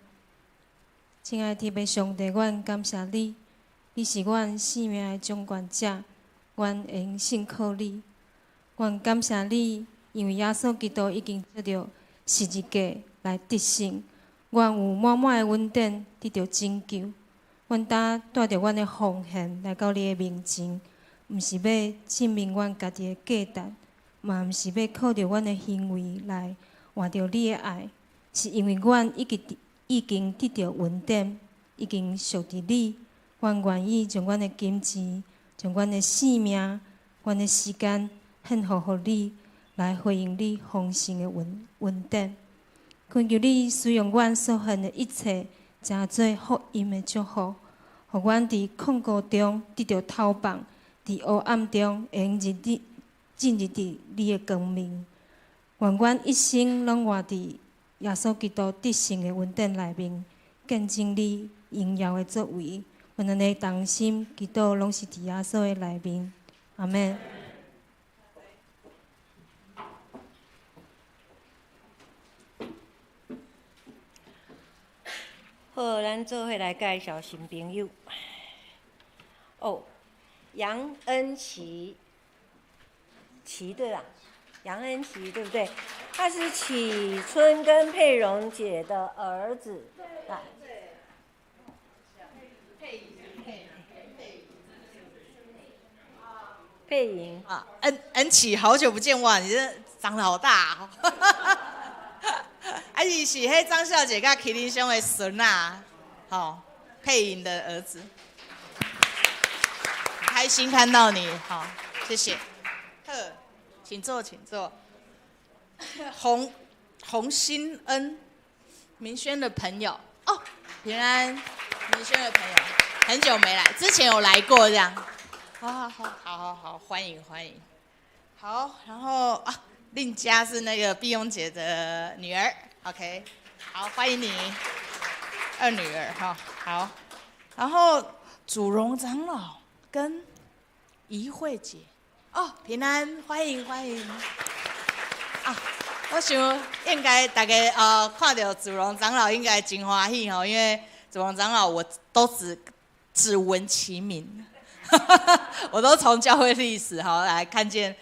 親愛的天父上帝，阮感謝你，你是阮生命的掌權者，阮會用信靠你。阮感謝你，因為耶穌基督已經藉著十字架來得勝，阮有滿滿的恩典得著拯救。阮今帶著阮的奉獻來到你的面前，毋是欲證明阮家己的價值，嘛毋是欲靠著阮的行為來換著你的愛，是因為阮已經得著恩典，已經屬佇你。阮願意將阮的金錢、將阮的性命、阮的時間獻予予你，來回應你豐盛的恩典。懇求你使用阮所獻的一切，成做福音的祝福，予阮佇曠谷中得著透放，佇黑暗中會用進入佇你的光明。願阮一生攏活佇耶穌基督得勝的恩典內面，見證你榮耀的作為。阮按呢同心祈禱，攏是佇耶穌的內面。阿們。好，咱做伙來介紹新朋友。哦，楊恩琪，琪對吧？楊恩琪對不對？他是啟春跟佩蓉姐的兒子。來。佩瑩啊，恩恩琪，好久不見哇！你這長得好大哦。啊，伊是彼張小姐佮麒麟兄的孫啊，吼，佩瑩的兒子。開心看到你，好，謝謝。好，請坐，請坐。洪洪新恩，明軒的朋友哦，平安，明軒的朋友，很久沒來，之前有來過這樣。好好好，好好好，歡迎歡迎。好，然後啊，令佳是那個碧雍姐的女兒，OK，好，歡迎你，二女兒哈，好。然後祖榮長老跟怡慧姐，哦，平安，歡迎歡迎。啊，我想應該大家看到祖榮長老應該真歡喜吼，因為祖榮長老我都只聞其名。我都從教會歷史哈來看見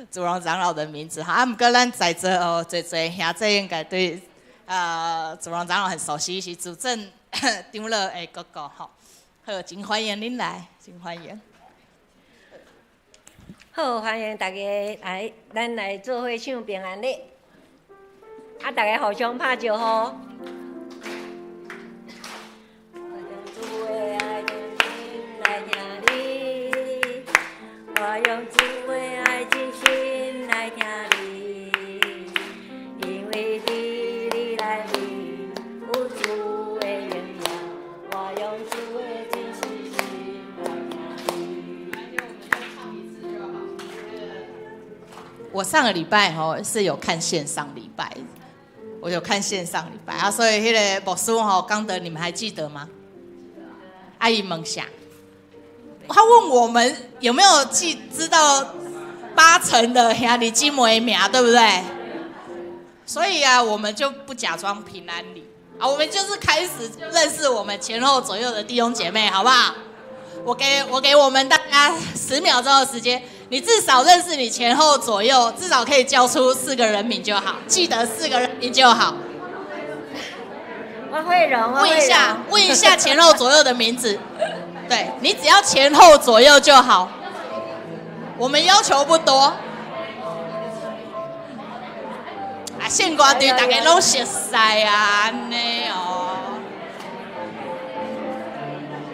祖榮長老的名字哈，啊，毋過咱在座哦，濟濟兄弟應該對祖榮長老很熟悉，是主正長老的哥哥吼，好，真歡迎恁來，真歡迎。好，歡迎大家來，咱來做伙唱平安禮，啊，大家互相拍招呼。我用主的愛真心來聽你，因為佇你內面有主的榮耀。我用主的真實心來聽你。我上個禮拜吼是有看線上禮拜，我有看線上禮拜啊，所以彼個牧師吼剛德，你們還記得嗎？阿姨問啥？他問我們有沒有知道八成的兄弟姊妹名，對不對？所以啊，我們就不假裝平安禮啊，我們就是開始認識我們前後左右的弟兄姐妹，好不好？我給我們大家10秒鐘的時間，你至少認識你前後左右，至少可以叫出4個人名就好，記得4個人名就好。我會容，問一下前後左右的名字。對，你只要前後左右就好，我們要求不多。啊，憲歌隊大家攏熟悉啊，按呢哦。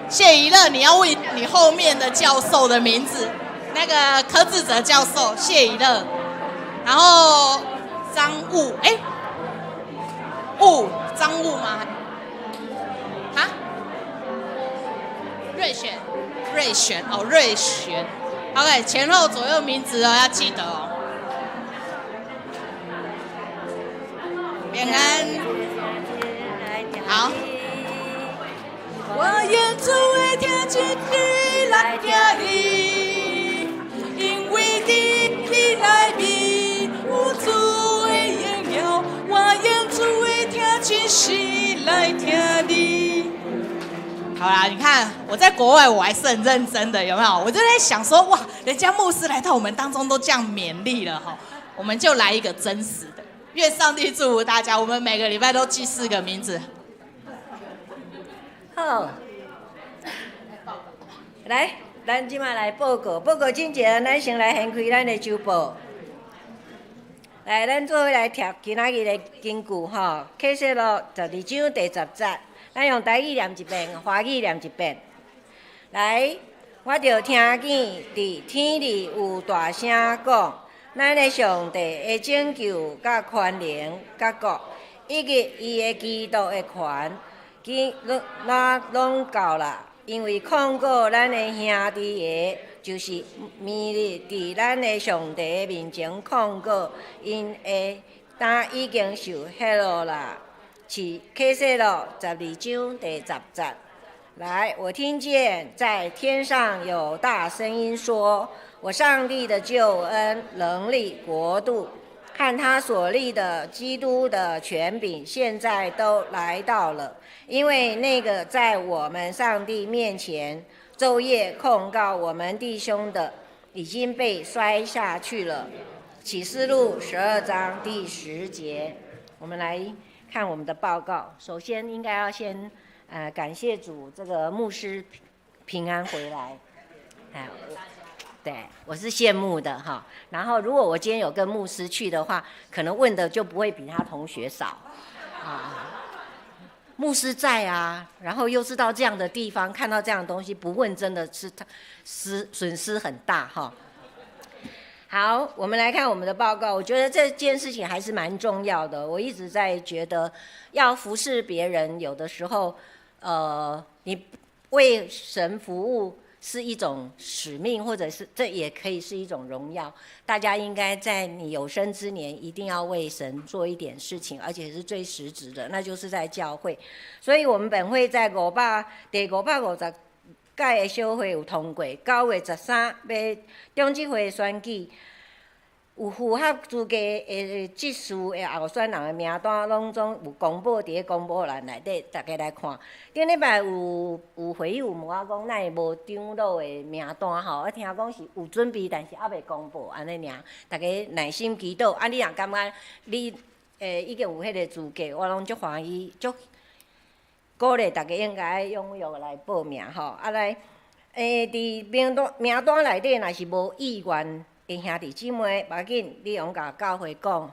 謝怡樂，你要問你後面的教授的名字，那個柯志哲教授，謝怡樂，然後張悟，哎，悟，張悟嗎？啊？瑞選，瑞選哦，瑞選，OK，前後左右名字哦，要記得哦。平安，好。我願主的聽真理來聽你，因為佇你內面有主的榮耀。我願主的聽時來聽你。好啦，你看我在國外，我還是很認真的，有沒有？我就在想說，哇，人家牧師來到我們當中都這樣勉勵了哈，我們就來一個真實的。願上帝祝福大家。我們每個禮拜都記四個名字。好，來，咱這擺來報告，報告之前，咱先來掀開咱的週報。來，咱做伙來讀今仔日的經句吼，啟示錄12章第10節，咱用台語念一遍，華語念一遍。來，我就聽見佇天裡有大聲講：咱的上帝的拯救、佮權能、佮國，以及伊的基督的權，今若攏到啦，因為控告咱的兄弟的，就是暝日佇咱的上帝的面前控告𪜶的，今已經受歇落啦。是啟示錄12章第10節。來，我聽見在天上有大聲音說：我上帝的救恩、能力、國度和他所立的基督的權柄，現在都來到了。因為那個在我們上帝面前晝夜控告我們弟兄的，已經被摔下去了。啟示錄12章第10節，我們來看我們的報告。首先應該要先感謝主，這個牧師平安回來。哎，對，我是羨慕的哈。然後如果我今天有跟牧師去的話，可能問的就不會比他同學少啊。牧師在啊，然後又是到這樣的地方看到這樣的東西，不問真的是他損失很大哈。好，我們來看我們的報告。我覺得這件事情還是蠻重要的。我一直在覺得，要服侍別人，有的時候，你為神服務是一種使命，或者是這也可以是一種榮耀。大家應該在你有生之年，一定要為神做一點事情，而且是最實質的，那就是在教會。所以，我們本會在550屆的小會有通過，9月13欲長執會選舉，有符合資格的執事的候選人的名單，攏總有公布佇咧公布欄內底，大家來看。頂禮拜有會友問我講，哪會無長老的名單吼？我聽講是有準備，但是猶未公布，按呢爾。大家耐心祈禱。啊，你若感覺你已經有彼個資格，我攏足歡喜，足鼓勵大家應該踴躍來報名吼。啊來，佇名單內底，若是無意願的兄弟姊妹，無要緊，你用共教會講，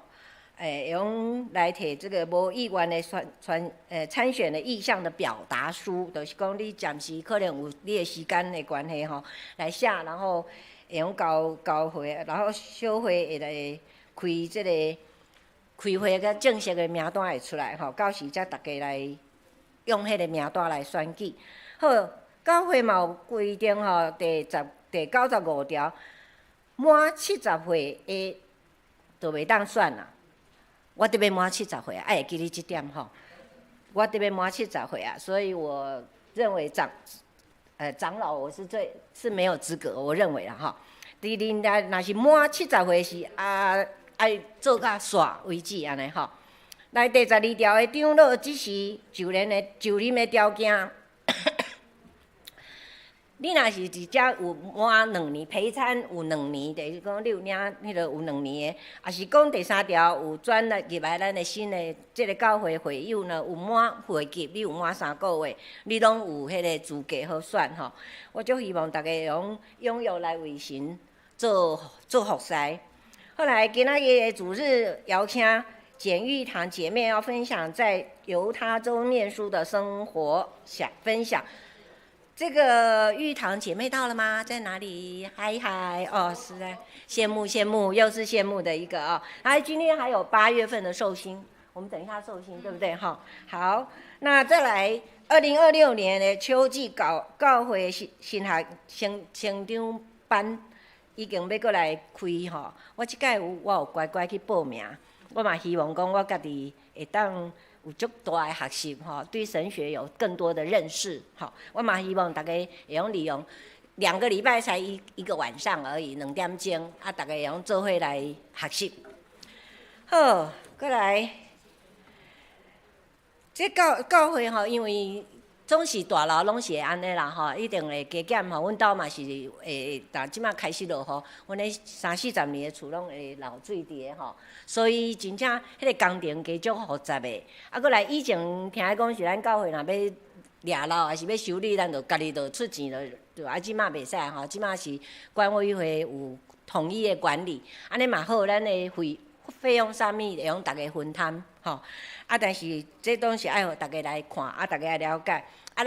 會用來提這個無意願的選選參選的意向的表達書，就是講你暫時可能有你的時間的關係吼，來寫，然後會用交教會，然後小會會來開這個開會個正式的名單會出來吼，到時才大家來用彼個名單來選舉。好，教會嘛有規定吼，第95條，滿70歲的就袂當選啦。我得欲滿七十歲啊，愛會記得這點吼。我得欲滿七十歲啊，所以我認為長老我是最是沒有資格，我認為啦吼。佇恁來若是滿七十歲是啊，愛做甲煞為止按呢吼。來第12條的長老只是就任的條件。你若是佇遮有滿兩年，陪參有兩年，就是講你有領彼個有兩年的，抑是講第三條有轉來入來咱的新的這個教會會友呢，有滿會籍，你有滿3個月，你攏有彼個資格好選吼。我足希望大家會用踴躍來為神做做服侍。後來今仔日的主日邀請簡玉堂姐妹要分享在猶他州念書的生活，想分享。這個玉堂姐妹到了嗎？在哪裡？嗨嗨，哦，是在羨慕羨慕，又是羨慕的一個啊、哦。哎，今天還有8月份的壽星，我們等一下壽星，對不對？哈，好，那再來2026年的秋季教教會神學成長班已經欲閣來開吼。我這擺有我有乖乖去報名，我嘛希望講我家己會當有足大的學習吼，對神學有更多的認識吼。我嘛希望大家會用利用2個禮拜才一個晚上而已，2點鐘啊，大家會用做伙來學習。好，閣來，這教會吼，因為總是大樓攏是會按呢啦吼，一定會加減吼。阮兜嘛是會，但這馬開始落雨，阮咧三四十年的厝攏會漏水佇个吼，所以真正彼个工程加足複雜的。啊，閣來以前聽講是咱教會若欲掠漏，抑是欲修理，咱就家己就出錢就，啊，這馬袂使吼，這馬是管委會有統一的管理，按呢嘛好，咱的費用啥物會用逐家分擔吼。啊，但是這攏是愛予逐家來看，啊，逐家愛了解。啊，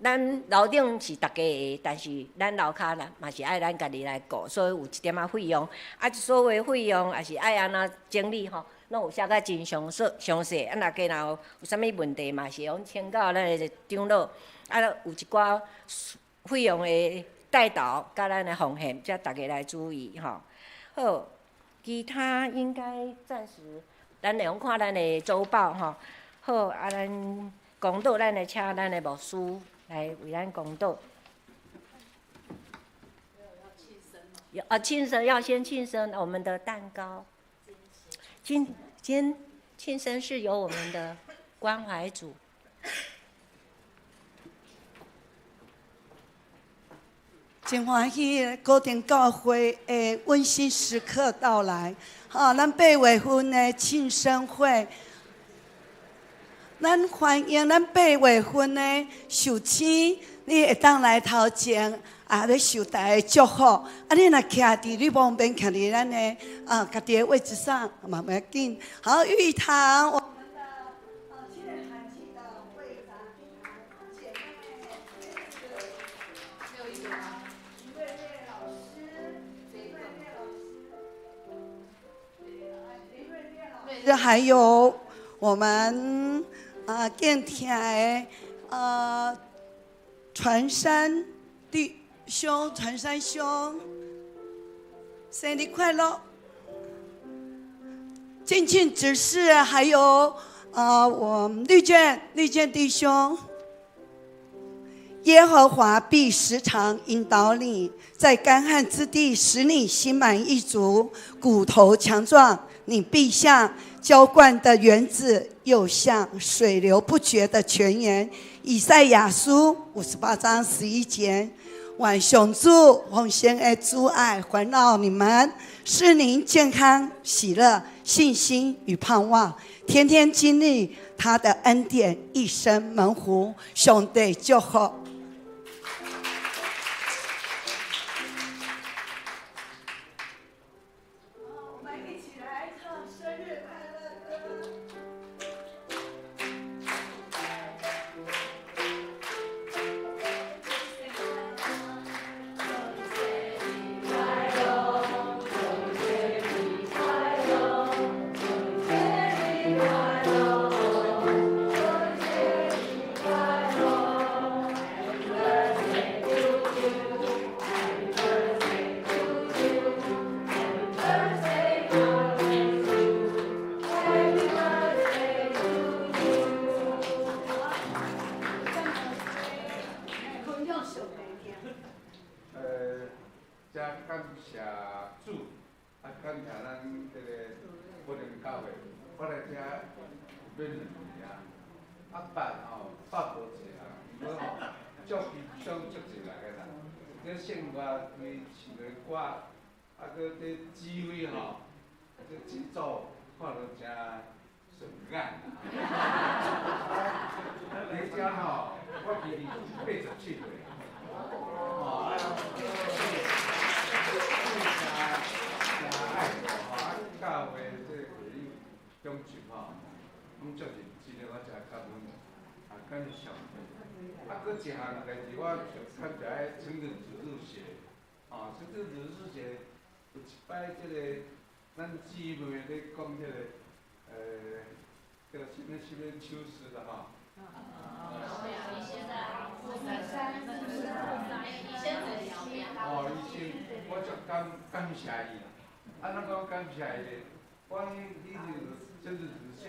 咱樓頂是逐家的，但是咱樓跤啦嘛是愛咱家己來顧，所以有一點仔費用。啊，所有的費用也是愛按怎整理吼，攏有寫甲真詳細詳細。啊，若加若有啥物問題嘛，是會用請教咱的長老。啊，有一寡費用的代禱，佮咱的奉獻，才逐家來注意吼。好，其他應該暫時，咱會用看咱的週報吼。好，啊，咱講道，咱來請咱的牧師來為咱講道。啊，慶生要先慶生我們的蛋糕。今慶生是由我們的關懷組。真歡喜，高定教會的溫馨時刻到來。好，咱八月份的慶生會，咱歡迎咱八月份的壽星，你會當來頭前啊，欲受大家祝福。啊，你若徛佇你旁邊，徛佇咱的啊家己的位置上，嘛無要緊。好，玉堂，我們的啊，這個韓籍的會長姐妹，徐瑞烈老師，徐瑞烈老師，林瑞烈老師，還有我們啊，敬聽的啊，傳山弟兄，傳山兄，生日快樂！靜靜執事，還有啊，我們綠箭弟兄，耶和華必時常引導你，在乾旱之地使你心滿意足，骨頭強壯。你必像澆灌的園子，又像水流不絕的泉源。以賽亞書58章11節。願上主豐盛的慈愛環繞你們，使您健康、喜樂、信心與盼望，天天經歷他的恩典，一生蒙福。上帝祝福。我們一起來唱生日快樂歌。真感謝主，啊感謝咱這個柏林教會，我來遮有買兩年啊，啊捌吼捌無濟啊，毋過吼足欣賞足濟人個啦，這生活規唱的歌，啊閣這指揮吼，這節奏看著誠順眼。佇遮吼，我今年87歲。吼啊，誠愛護吼，啊教會這個會友長執吼，攏足認真的，我誠感恩，啊感謝上帝。啊，閣一項代誌，我就參加彼成人主日學，吼，成人主日學有一擺這個咱姊妹咧講這個，叫啥物啥物秋實啦吼。哦，醫生，我足感謝伊啦。啊，怎講感謝伊咧？我彼彼陣成人主日學，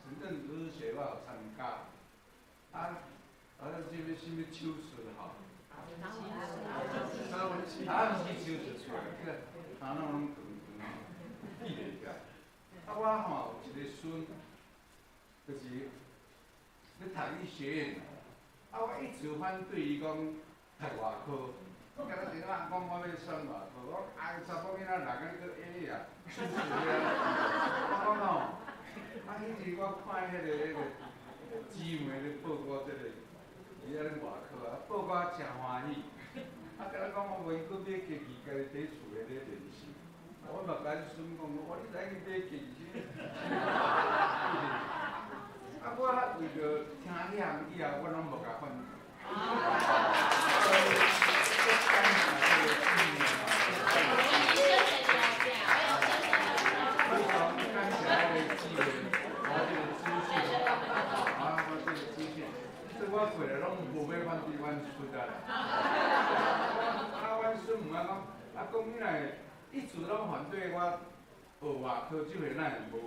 成人主日學我有參加。啊，啊，啥物啥物手術吼？啊，毋是手術，這個頭腦攏長長吼，記袂起來。啊，我吼有一個孫，就是咧讀醫學院。啊，我一直反對伊講讀外科，我敢若是講我欲選外科，我啊查某囡仔哪敢閣 A 啊，手術啊，我講吼，啊彼日我看彼个姊妹咧報告這個，伊咧外科啊，報告誠歡喜，啊，敢若講我無伊閣買家己家己佇厝內咧練習，我嘛共阮孫講，我你知影去買機器？啊！我為著聽彼項以後，我攏無共反對。所以，感謝這個姊妹吼。非常感謝彼個姊妹，我這個資訊，啊，我這個資訊，所以我過來攏無欲反對阮孫啊啦。啊，阮孫問我講，啊，講你若會一直攏反對我學外科，這回哪會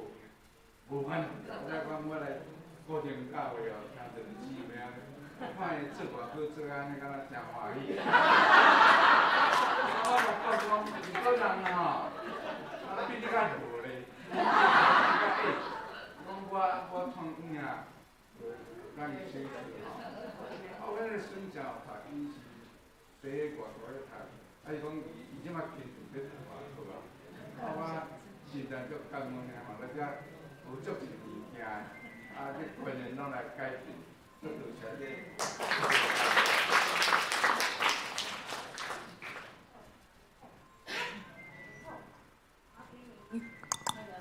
無反對？我才講我來。高中教會哦，聽著姊妹啊，看伊做外科做按呢，敢若誠歡喜。我就講講，如果人吼，啊比你較老咧，比你較矮，講我創影，咱的手術吼。啊，阮的孫正有讀，伊是第外國咧讀，啊伊講伊伊這擺堅持欲讀外科啊。啊，我實在足感恩的吼，來遮有足濟物件。啊！這觀念攏來改變，足多謝你。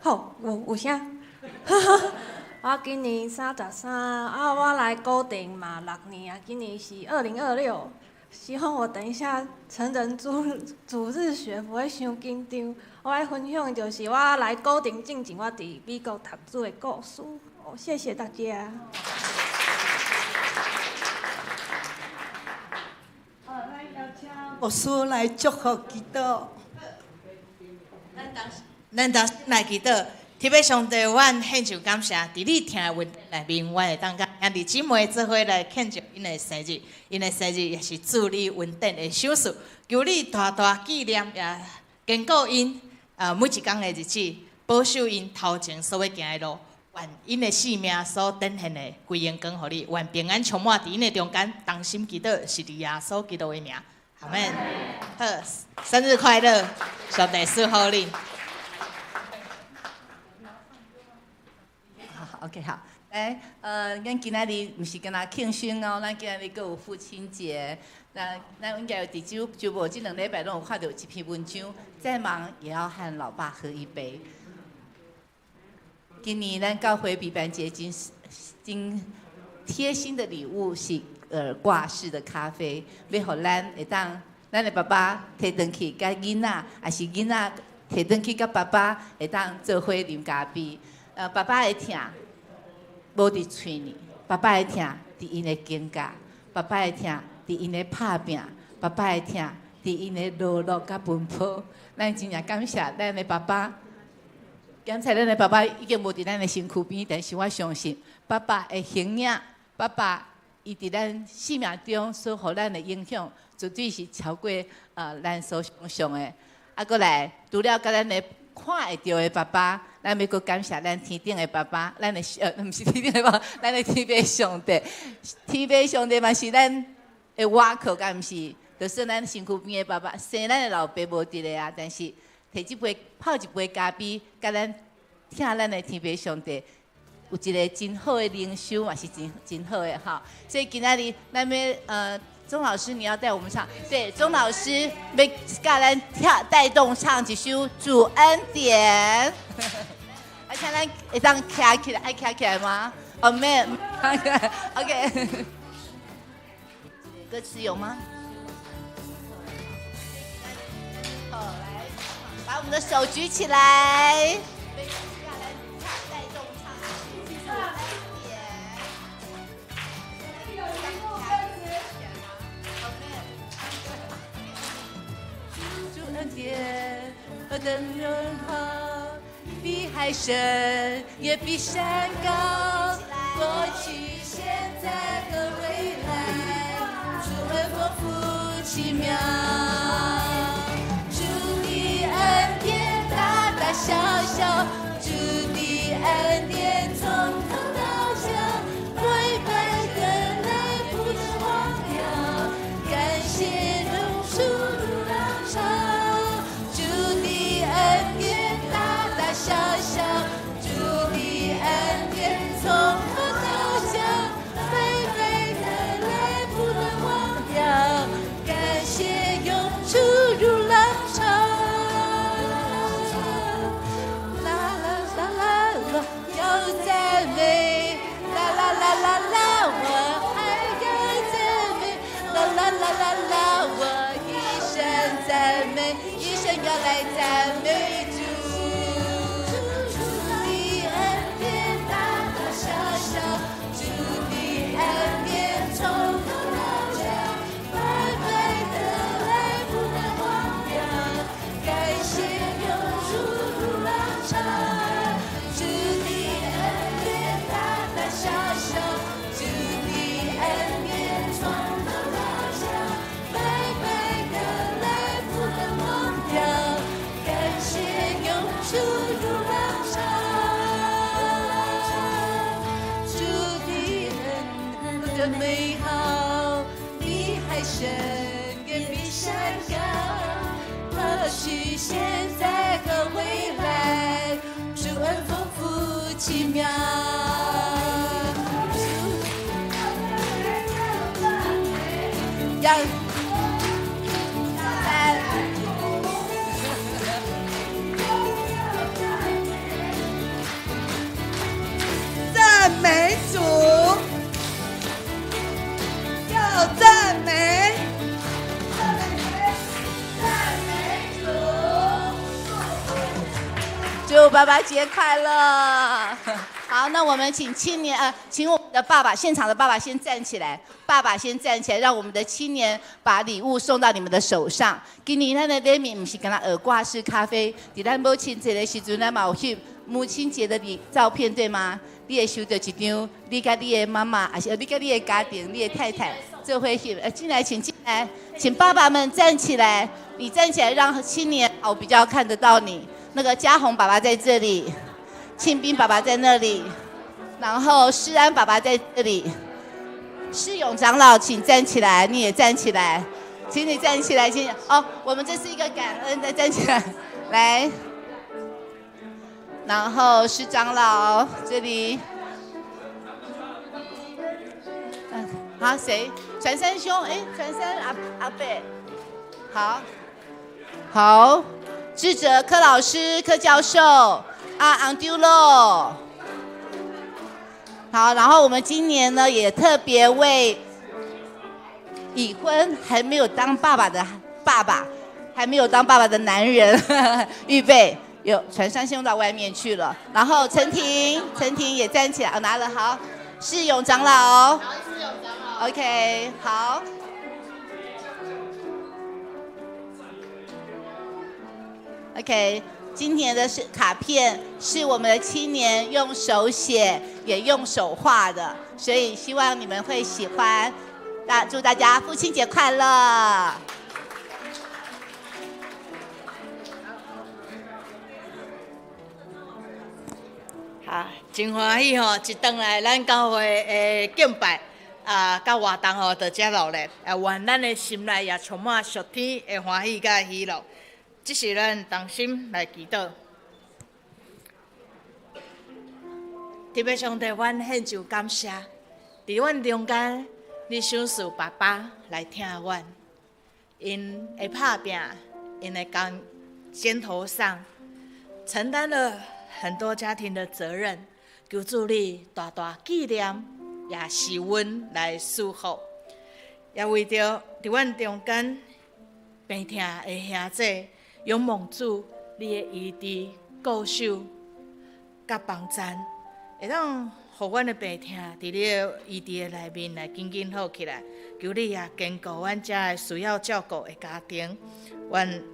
好，有聲。我今年33，啊，我來高鼎嘛6年啊，今年是2026。希望我等一下成人主日學不會傷緊張。我愛分享的就是我來高鼎進前，我佇美國讀書的故事。謝謝大家。好，咱邀請牧師來祝福祈禱。咱當來祈禱，天父上帝，阮獻上感謝，佇你疼的恩典內面，阮會當佮兄弟姊妹做伙來慶祝𪜶的生日，𪜶的生日也是主你恩典的賞賜，求你大大紀念，也堅固𪜶每一工的日子，保守𪜶頭前所欲行的路。願𪜶的性命所展現的歸榮光予你，願平安充滿佇𪜶的中間，同心祈禱，是佇耶穌基督的名，阿們。好，生日快樂，上帝賜福你。好，OK，好，來，咱今仔日毋是干焦慶生哦，咱今仔日閣有父親節，那咱應該有佇週週末這兩禮拜攏有看著一篇文章，再忙也要和老爸喝一杯。今年咱教會比班節真真貼心的禮物是耳掛式的咖啡，欲予咱會當咱的爸爸提轉去佮囡仔，抑是囡仔提轉去佮爸爸會當做伙啉咖啡。爸爸的疼無佇喙呢，爸爸的疼佇𪜶的肩胛，爸爸的疼佇𪜶的拍拚，爸爸的疼佇𪜶的勞碌佮奔波。咱真正感謝咱的爸爸。剛才咱的爸爸已經無佇咱的身軀邊，但是我相信爸爸的形影，爸爸伊佇咱生命中所予咱的影響，絕對是超過咱所想像的。啊，閣來除了佮咱的看會著的爸爸，咱欲閣感謝咱天頂的爸爸，咱的毋是天頂的爸爸，咱的天父上帝，天父上帝嘛是咱的倚靠，敢毋是？就算咱身軀邊的爸爸，生咱的老爸無佇咧啊，但是提這杯泡一杯咖啡，佮咱疼咱的天父上帝，有一个真好的靈修嘛是真真好的哈。所以今仔日咱欲鍾老師你要帶我們唱，對，鍾老師欲教咱跳帶動唱一首主恩典。而且咱會當徛起來，愛徛起來嗎？哦，沒，OK。歌詞有嗎？好，來，把我們的手舉起來。主恩典何等榮浩，比海深，也比山高。過去、現在和未來，主恩豐富奇妙。主的恩典大大小小，主的恩典從頭到腳，每一赞美，一生要來讚美主。主的恩典大大小小，主的恩典從頭到腳，白白的來不能忘掉，感謝湧出如浪潮。主的恩典大大小小，主的恩典從頭到腳，白白的來不能忘掉，感謝湧出如浪潮。主的恩何等美好，比海深也比山高，過去、現在和未來，主恩豐富奇妙。主要讚讚美主，要讚美，讚美主。祝爸爸節快樂！好，那我們請青年請我們的爸爸，現場的爸爸先站起來，爸爸先站起來，讓我們的青年把禮物送到你們的手上。今年咱的禮物毋是干焦耳掛式咖啡，佇咱母親節的時陣，咱嘛有翕母親節的禮照片，對嗎？你會收到一張，你佮你的媽媽，還是你佮你的家庭，你的太太做伙翕。進來，請進來，請爸爸們站起來，你站起來，讓青年哦比較看得到你。那個嘉宏爸爸在這裡，慶斌爸爸在那裡，然後施安爸爸在這裡，施勇長老請站起來，你也站起來，請你站起來，請哦，我們這是一個感恩的站起來，來，然後施長老這裡，嗯，好，誰？傳山兄，哎，傳山阿阿伯，好，好。智哲柯老師、柯教授，啊，昂丟咯。好，然後我們今年呢也特別為已婚還沒有當爸爸的爸爸，還沒有當爸爸的男人預備，有傳山兄到外面去了。然後陳婷，陳婷也站起來，哦，拿了好，世勇長老，好，世勇長老，OK，好。OK，今年的是卡片，是我們的青年用手寫也用手畫的，所以希望你們會喜歡。那祝大家父親節快樂！好，真歡喜吼！一轉來咱教會的敬拜啊，佮活動吼，就遮熱烈，啊，願咱的心內也充滿屬天的歡喜佮喜樂。這是咱同心來祈禱。特別上帝，阮獻上感謝，佇阮中間，你賞賜爸爸來疼阮，𪜶會拍拚，𪜶的肩肩頭上承擔了很多家庭的責任。求主你大大紀念，也是阮來祝福，也為著佇阮中間病痛的兄弟。仰望主，你的醫治、顧守、佮幫贊，會當予阮的病痛佇你的醫治的內面來緊緊好起來。求你也堅固阮遮的需要照顧的家庭，阮逐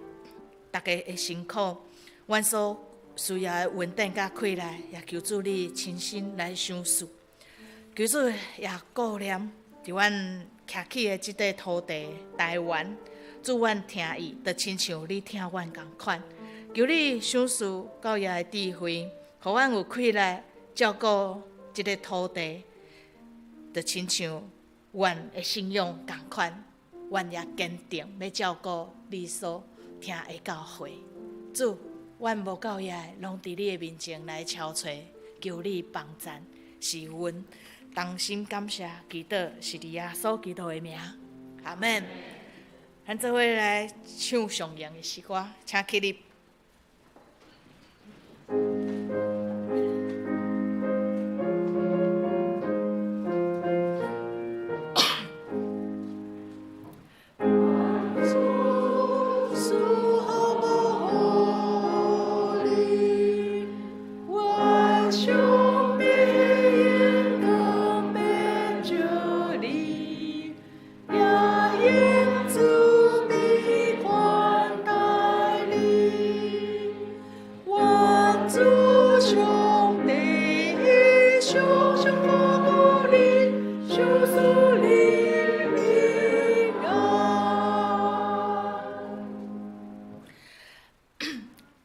家的辛苦，阮所需要的穩定佮氣力，也求主你親身來賞賜。求主也顧念佇阮徛起的這塊土地台灣。主，阮疼伊，就親像你疼阮仝款。求你賞賜教育的智慧，予阮有氣力照顧這個土地，就親像阮的信仰仝款。阮也堅定欲照顧你所疼的教會。主，阮無夠額，攏佇你的面前來敲揣，求你幫贊，是阮衷心感謝祈禱，是佇耶穌基督的名，阿們。咱做伙來唱上榮的詩歌，請起立。主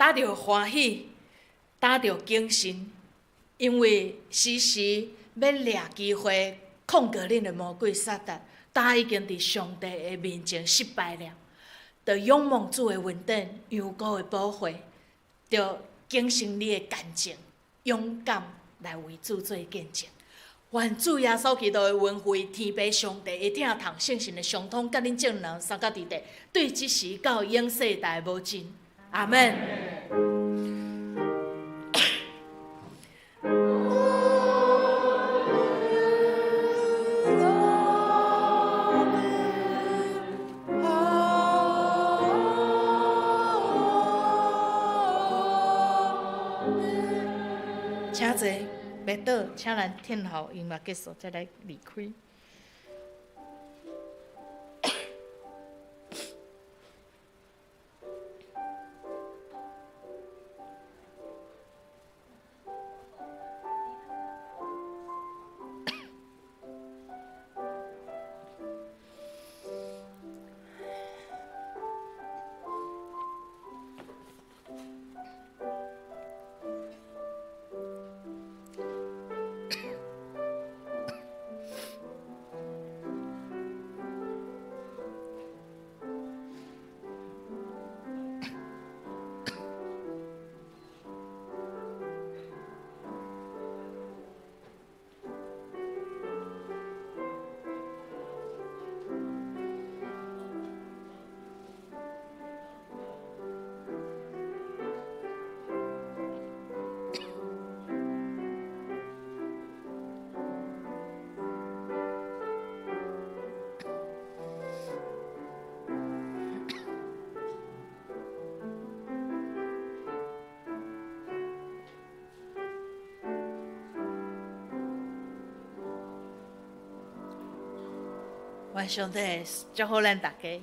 担著欢喜，担著谨慎，因为时时欲掠机会控告恁的魔鬼撒旦，早已经伫上帝的面前失败了。著仰望主的恩典，羊羔的宝血，著谨慎你的干净，勇敢来为主做见证。愿主耶稣基督的恩惠、天父上帝的疼痛、圣神的相通，佮恁众人三甲伫地，对这时到永世代无尽。阿们。请坐，袂倒，请咱听候音乐结束，再来离开。愿上帝祝福咱大家。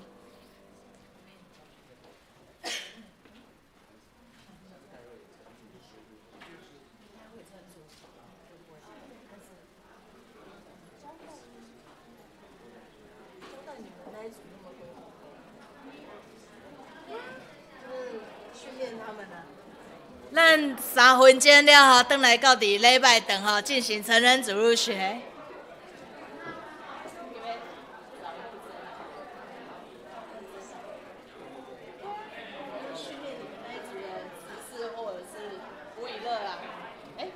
咱3分钟了后，转来到伫礼拜堂吼进行成人主日学。